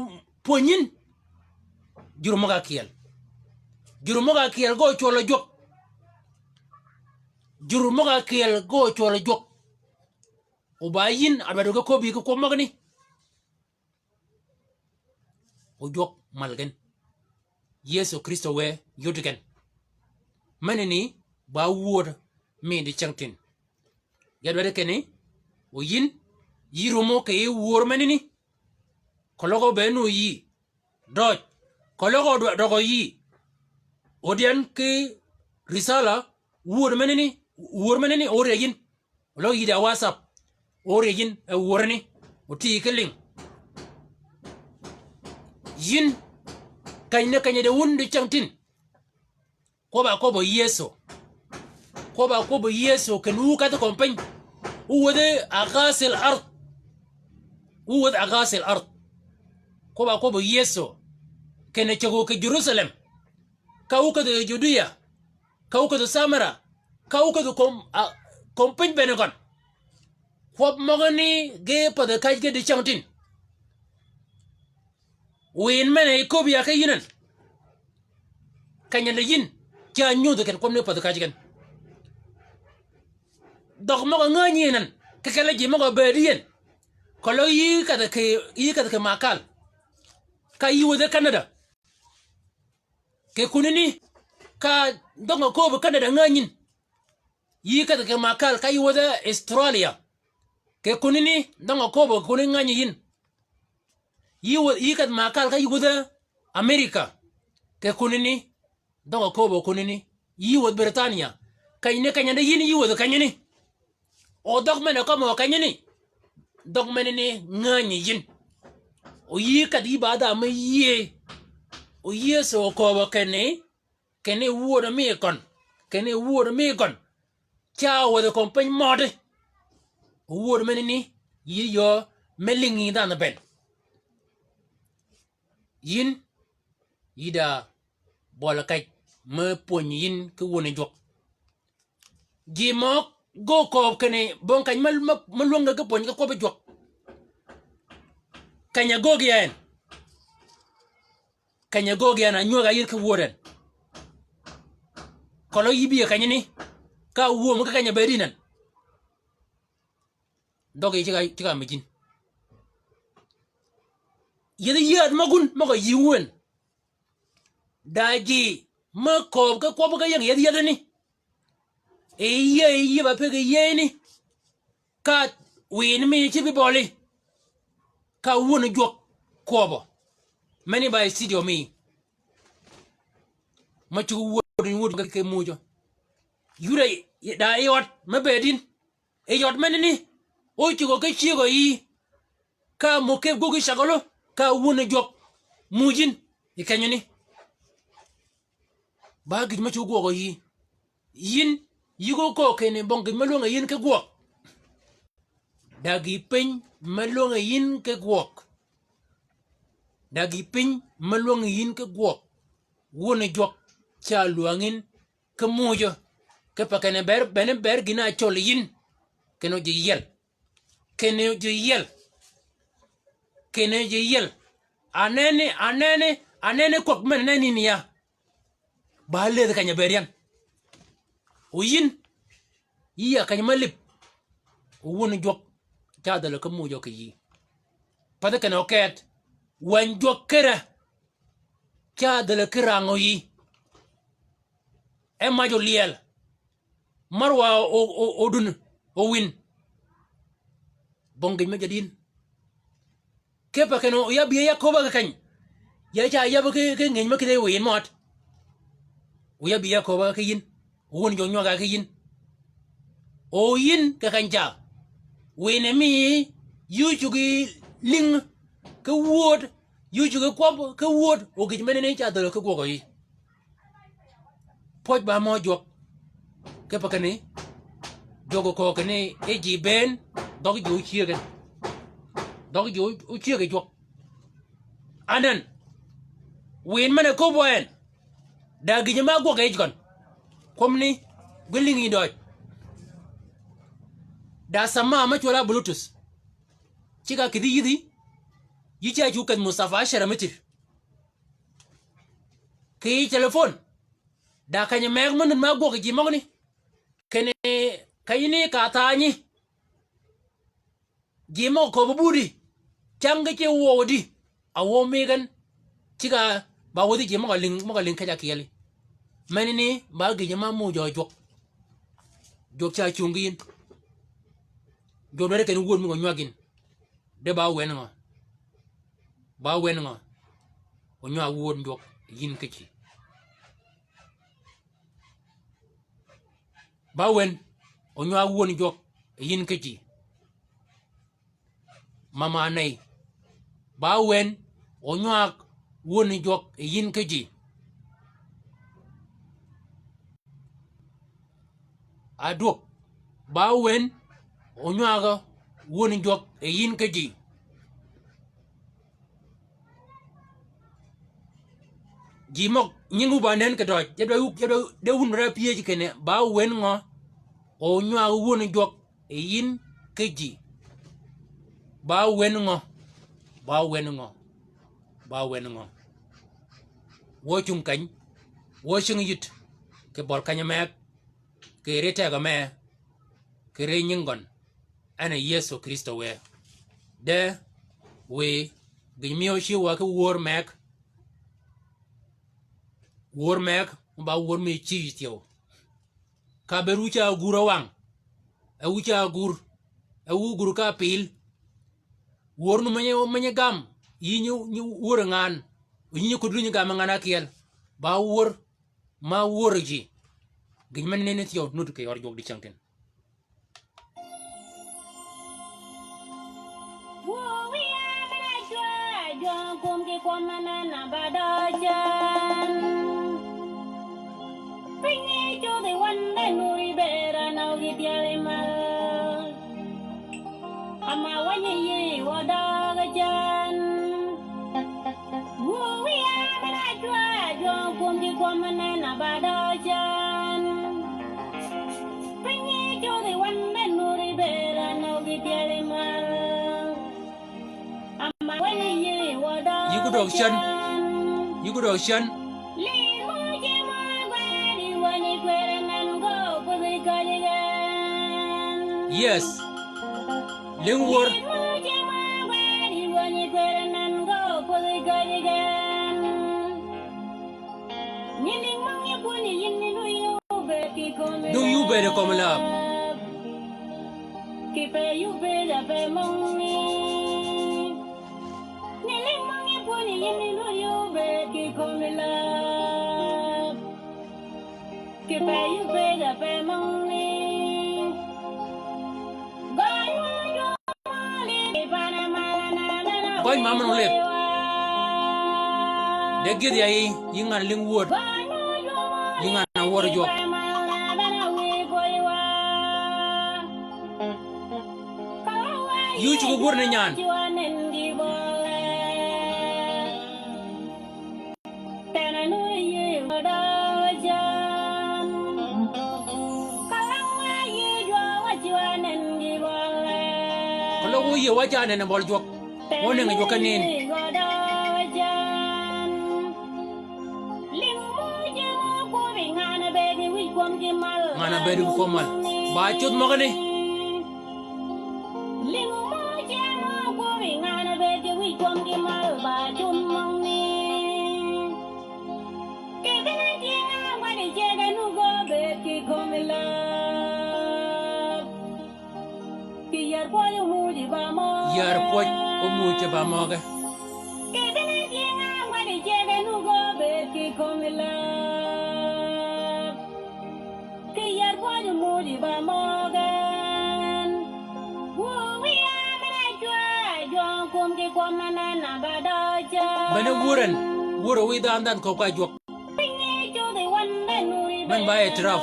pwönyi yïn. Jur møg-a kyel. Jur møg-a kyel ge ocwøl jwøk. Jur møg-a kyel ge ocwøl jwøk. O ba yïn a dwaddi ki köbbi ki kwøb møgani. O jwøk mal gen. Yesu Krïstø wë yud gen. Menani ba wuud mi di cängtïn. Ya dwaddi kinni, o yïn, yï rumø kì yï wur menani. Keløg o be nu yï. Døj. Keløg o dwa-, døgø yï. O dyan ki risala, wur menani, wur menani, o ri yïn. Oløg yï da WhatsApp. O ri yïn e wurani. O tï ki lïng. Yïn. Keny ni keny di wun di cängtïn. Kwøbb-a kwøbbø Yëso. Kwøbb-a kwøbbø Yëso kinni wu kadhi kömi piny. Wu wäthi aghasil ard. Wu wäthi aghasil ard. Kwøbb-a kwøbbø Yëso. Kinni cägø kì Jerusalem. Ka wu kädhi Judiya. Ka wu kädhi Samara. Ka wu kädhi kömi, a, kömi piny bene gøn. Kwøb møgani ge pädhi käj ge di cängtïn. Wiin men-a yi köbbi ya ki yïn en. Keny-a di yïn, ca nyudhi ken kwøb ni pädhi käj gen. Dhøg møg-a ngänyi yïn en, kì kelli ji møg-a bëëdi yïn. Keløg yï kädhi kì, yï kädhi kì Makal. Ka yï wäthi Canada. Kì kunani, ka dhøng-a kööbø Canada ngänyi yïn. Yï kädhi kì Makal ka yï wäthi Australia. Kì kunani, dhøng-a kööbø kunani ngänyi yïn. Yï wäth-, yï kädhi Makal ka yï wäthi America. Kì kunani, dhøng-a kööbø kunani. Yï wäth Britania. Keny ni keny-a di yïn yï wäthi kenyani. O dhøg men-a kømmi kenyani. Dhøg menani ngänyi yïn. O yï kädhi yï ba dha me yïëy. O Yëso okööbø kinni, kinni wuod mi gøn. Kinni wuod mi gøn. Ca wäthi kömi piny mødi. O wuod menani, yï yöö me lïngi dhanhø bënn. Yïn, yï da bøli käj me pwönyi yïn ki wun jwøk. Ji møg ge okööb kinni bong keny me, me, me lwänge ki pwönyi ki kwøbbi jwøk. Keny-a göögi en. Keny-a göögi en a nywäg-a yïn ki wuod en. Keløg yï bï kenyani. Ka wum ki keny-a bëëdi yïn en. Dhøggi ceg-a, ceg-a mïj yïn. Yethi yäädh møgun møg-a yï wu en. Da ji me kööb ki kwøbbi ki ying yethi yäädhani. E yïëy, e yïëy ba pëggi yïëyni. Ka wiini mi cï bï bøli. Ka wun jwøk kwøbbø. Meni ba yi cïdhi mi. Me cuggi wuod, wuod ki muucø. Yud-a da yi ød me bëëd yïn. Yi ød menani, ócugø ki cïgø yïí, ka muggi keb gwöggi cagølø, ka wun jwøk muuj yïn yi kenyani. Ba gïj me cu gwøg yi. Yin, yï go köög kinni bong gïj me lwøng yi yin ki gwøg. Da gï piny me lwøng yi yin ki gwøg. Da gï piny me lwøng yi yin ki gwøg. Wun jwøk ca lwäng yin ki muuj. Kipe kinni ber, bene ber gïn-a ácöl yi yin. Kinni ji yiel. Kinni ji yiel. Kinni ji yiel. Aneni, aneni, aneni kwøb men nenni ya. Ba ledhi keny-a bëëd yan. O yin, yï a keny me lïb. O wun jwøk, ca dhäl ki muuj kì yï. Pathi kinni okeet, wänyi jwøk kere, ca dhäl ki rangø yï. E mac olyel. Marwa o, o, odun, owïn. Bong gïj me jadin. Kipe kinni o yab yï ya köbba ki keny. Ya ca yab ki, ki ngïny me kïdhi wiy yin møt. O yab yï ya köbba ki yin. O wun jwøk nywag-a ki yin. O yin ki keny ca. Wiy ni mi yï ócuggi lïng ki wööd, yï ócuggi kwøb ki wööd, o gïj menani ca dhäl ki gwøg yi. Pwøj ba mø jwøk. Kipe kinni, jwøk oköög kinni, e ji bënn, dhøggi ji ócyëggi. Dhøggi ji ócyëggi jwøk. Anan, wiy men-a köbbi en, da gïj me ágwøg yij gøn. Kwøbni, gï lïngi døøj. Da sama me cwøl-a Bluetooth. Cigg-a kïdhi yïdhi, yï ca cu kedh Mustafa Ashara Mitir. Kì yij telephone. Da keny-a megø me nud me ágwøg ji møgani. Kinni keny-a ni ka thaanyi. Ji møg-a köbbi budi. Cäng ki ce wøw di. A wøw mi gen. Cigg-a ba wäthi ji møg-a lïng, møg-a lïng kej-a kyeli. Menani ba gïj me ámuujø jwøk. Jwøk ca cungi yin. Jwøk dwaddi kinni wööd mi gø nywag yin. De ba wen ngø? Ba wen ngø? Onywag wun jwøk yin ki ji. Ba wen onywag wun jwøk yin ki ji. Mama ney. Ba wen onywag wun jwøk yin ki ji. Adwøg, ba wen onywag wun jwøk yi yin ki ji. Ji møg nying wu ba nen ki døøj, ya dwa, ya dwa, de wun ra pyëj kinni, ba wen ngø onywag wun jwøk yi yin ki ji. Ba wen ngø, ba wen ngø, ba wen ngø. Wø cung keny, wø cing yït, kì bøl keny-a megø, kì ri tegø megø, kì ri nying gøn, en a Yëso Krïstø wë. De, wiy, gïn mi ócïw wa ki wör megø, wör megø, ba wör mi cï thyew. Ka bëëd wu ca gur a wang. E wu ca gur. E wu gur ka pil. Wör nu menyi, menyi gam. Yï nyi, nyi wör ngan. Yï nyi kuddi nyi gam ngan ákyel. Ba wör. Ma wör ji. Gïn men ni ni thyew nud kì yør jwøk dicängtïn. Yï gudøg cän. Yï gudøg cän. Yes. Lïng wör. Dung yï bëëd kömi läb. Gøny ma men olëg. De gïdhi ya yï, yï ngan lïng wööd. Yï ngan-a wør jwøk. Yï ócuggi bur ni nyan. Keløg wø yïëy wa jaa nenni bøli jwøk. Wø nengi jwøk ki nin. Ngan-a bëëd wi kwøb mal. Ba cudh møgani. Yär pwøj ómuuj ba møge. Bene wur en, wur wi dhandhan köbbi ka jwøk. Men ba itiraf.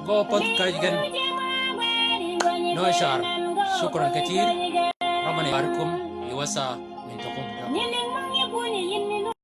Gø pödh käjji gen. Nöö car. Shukran ketir. Rabbana yubarikum. Yi wasa min takum.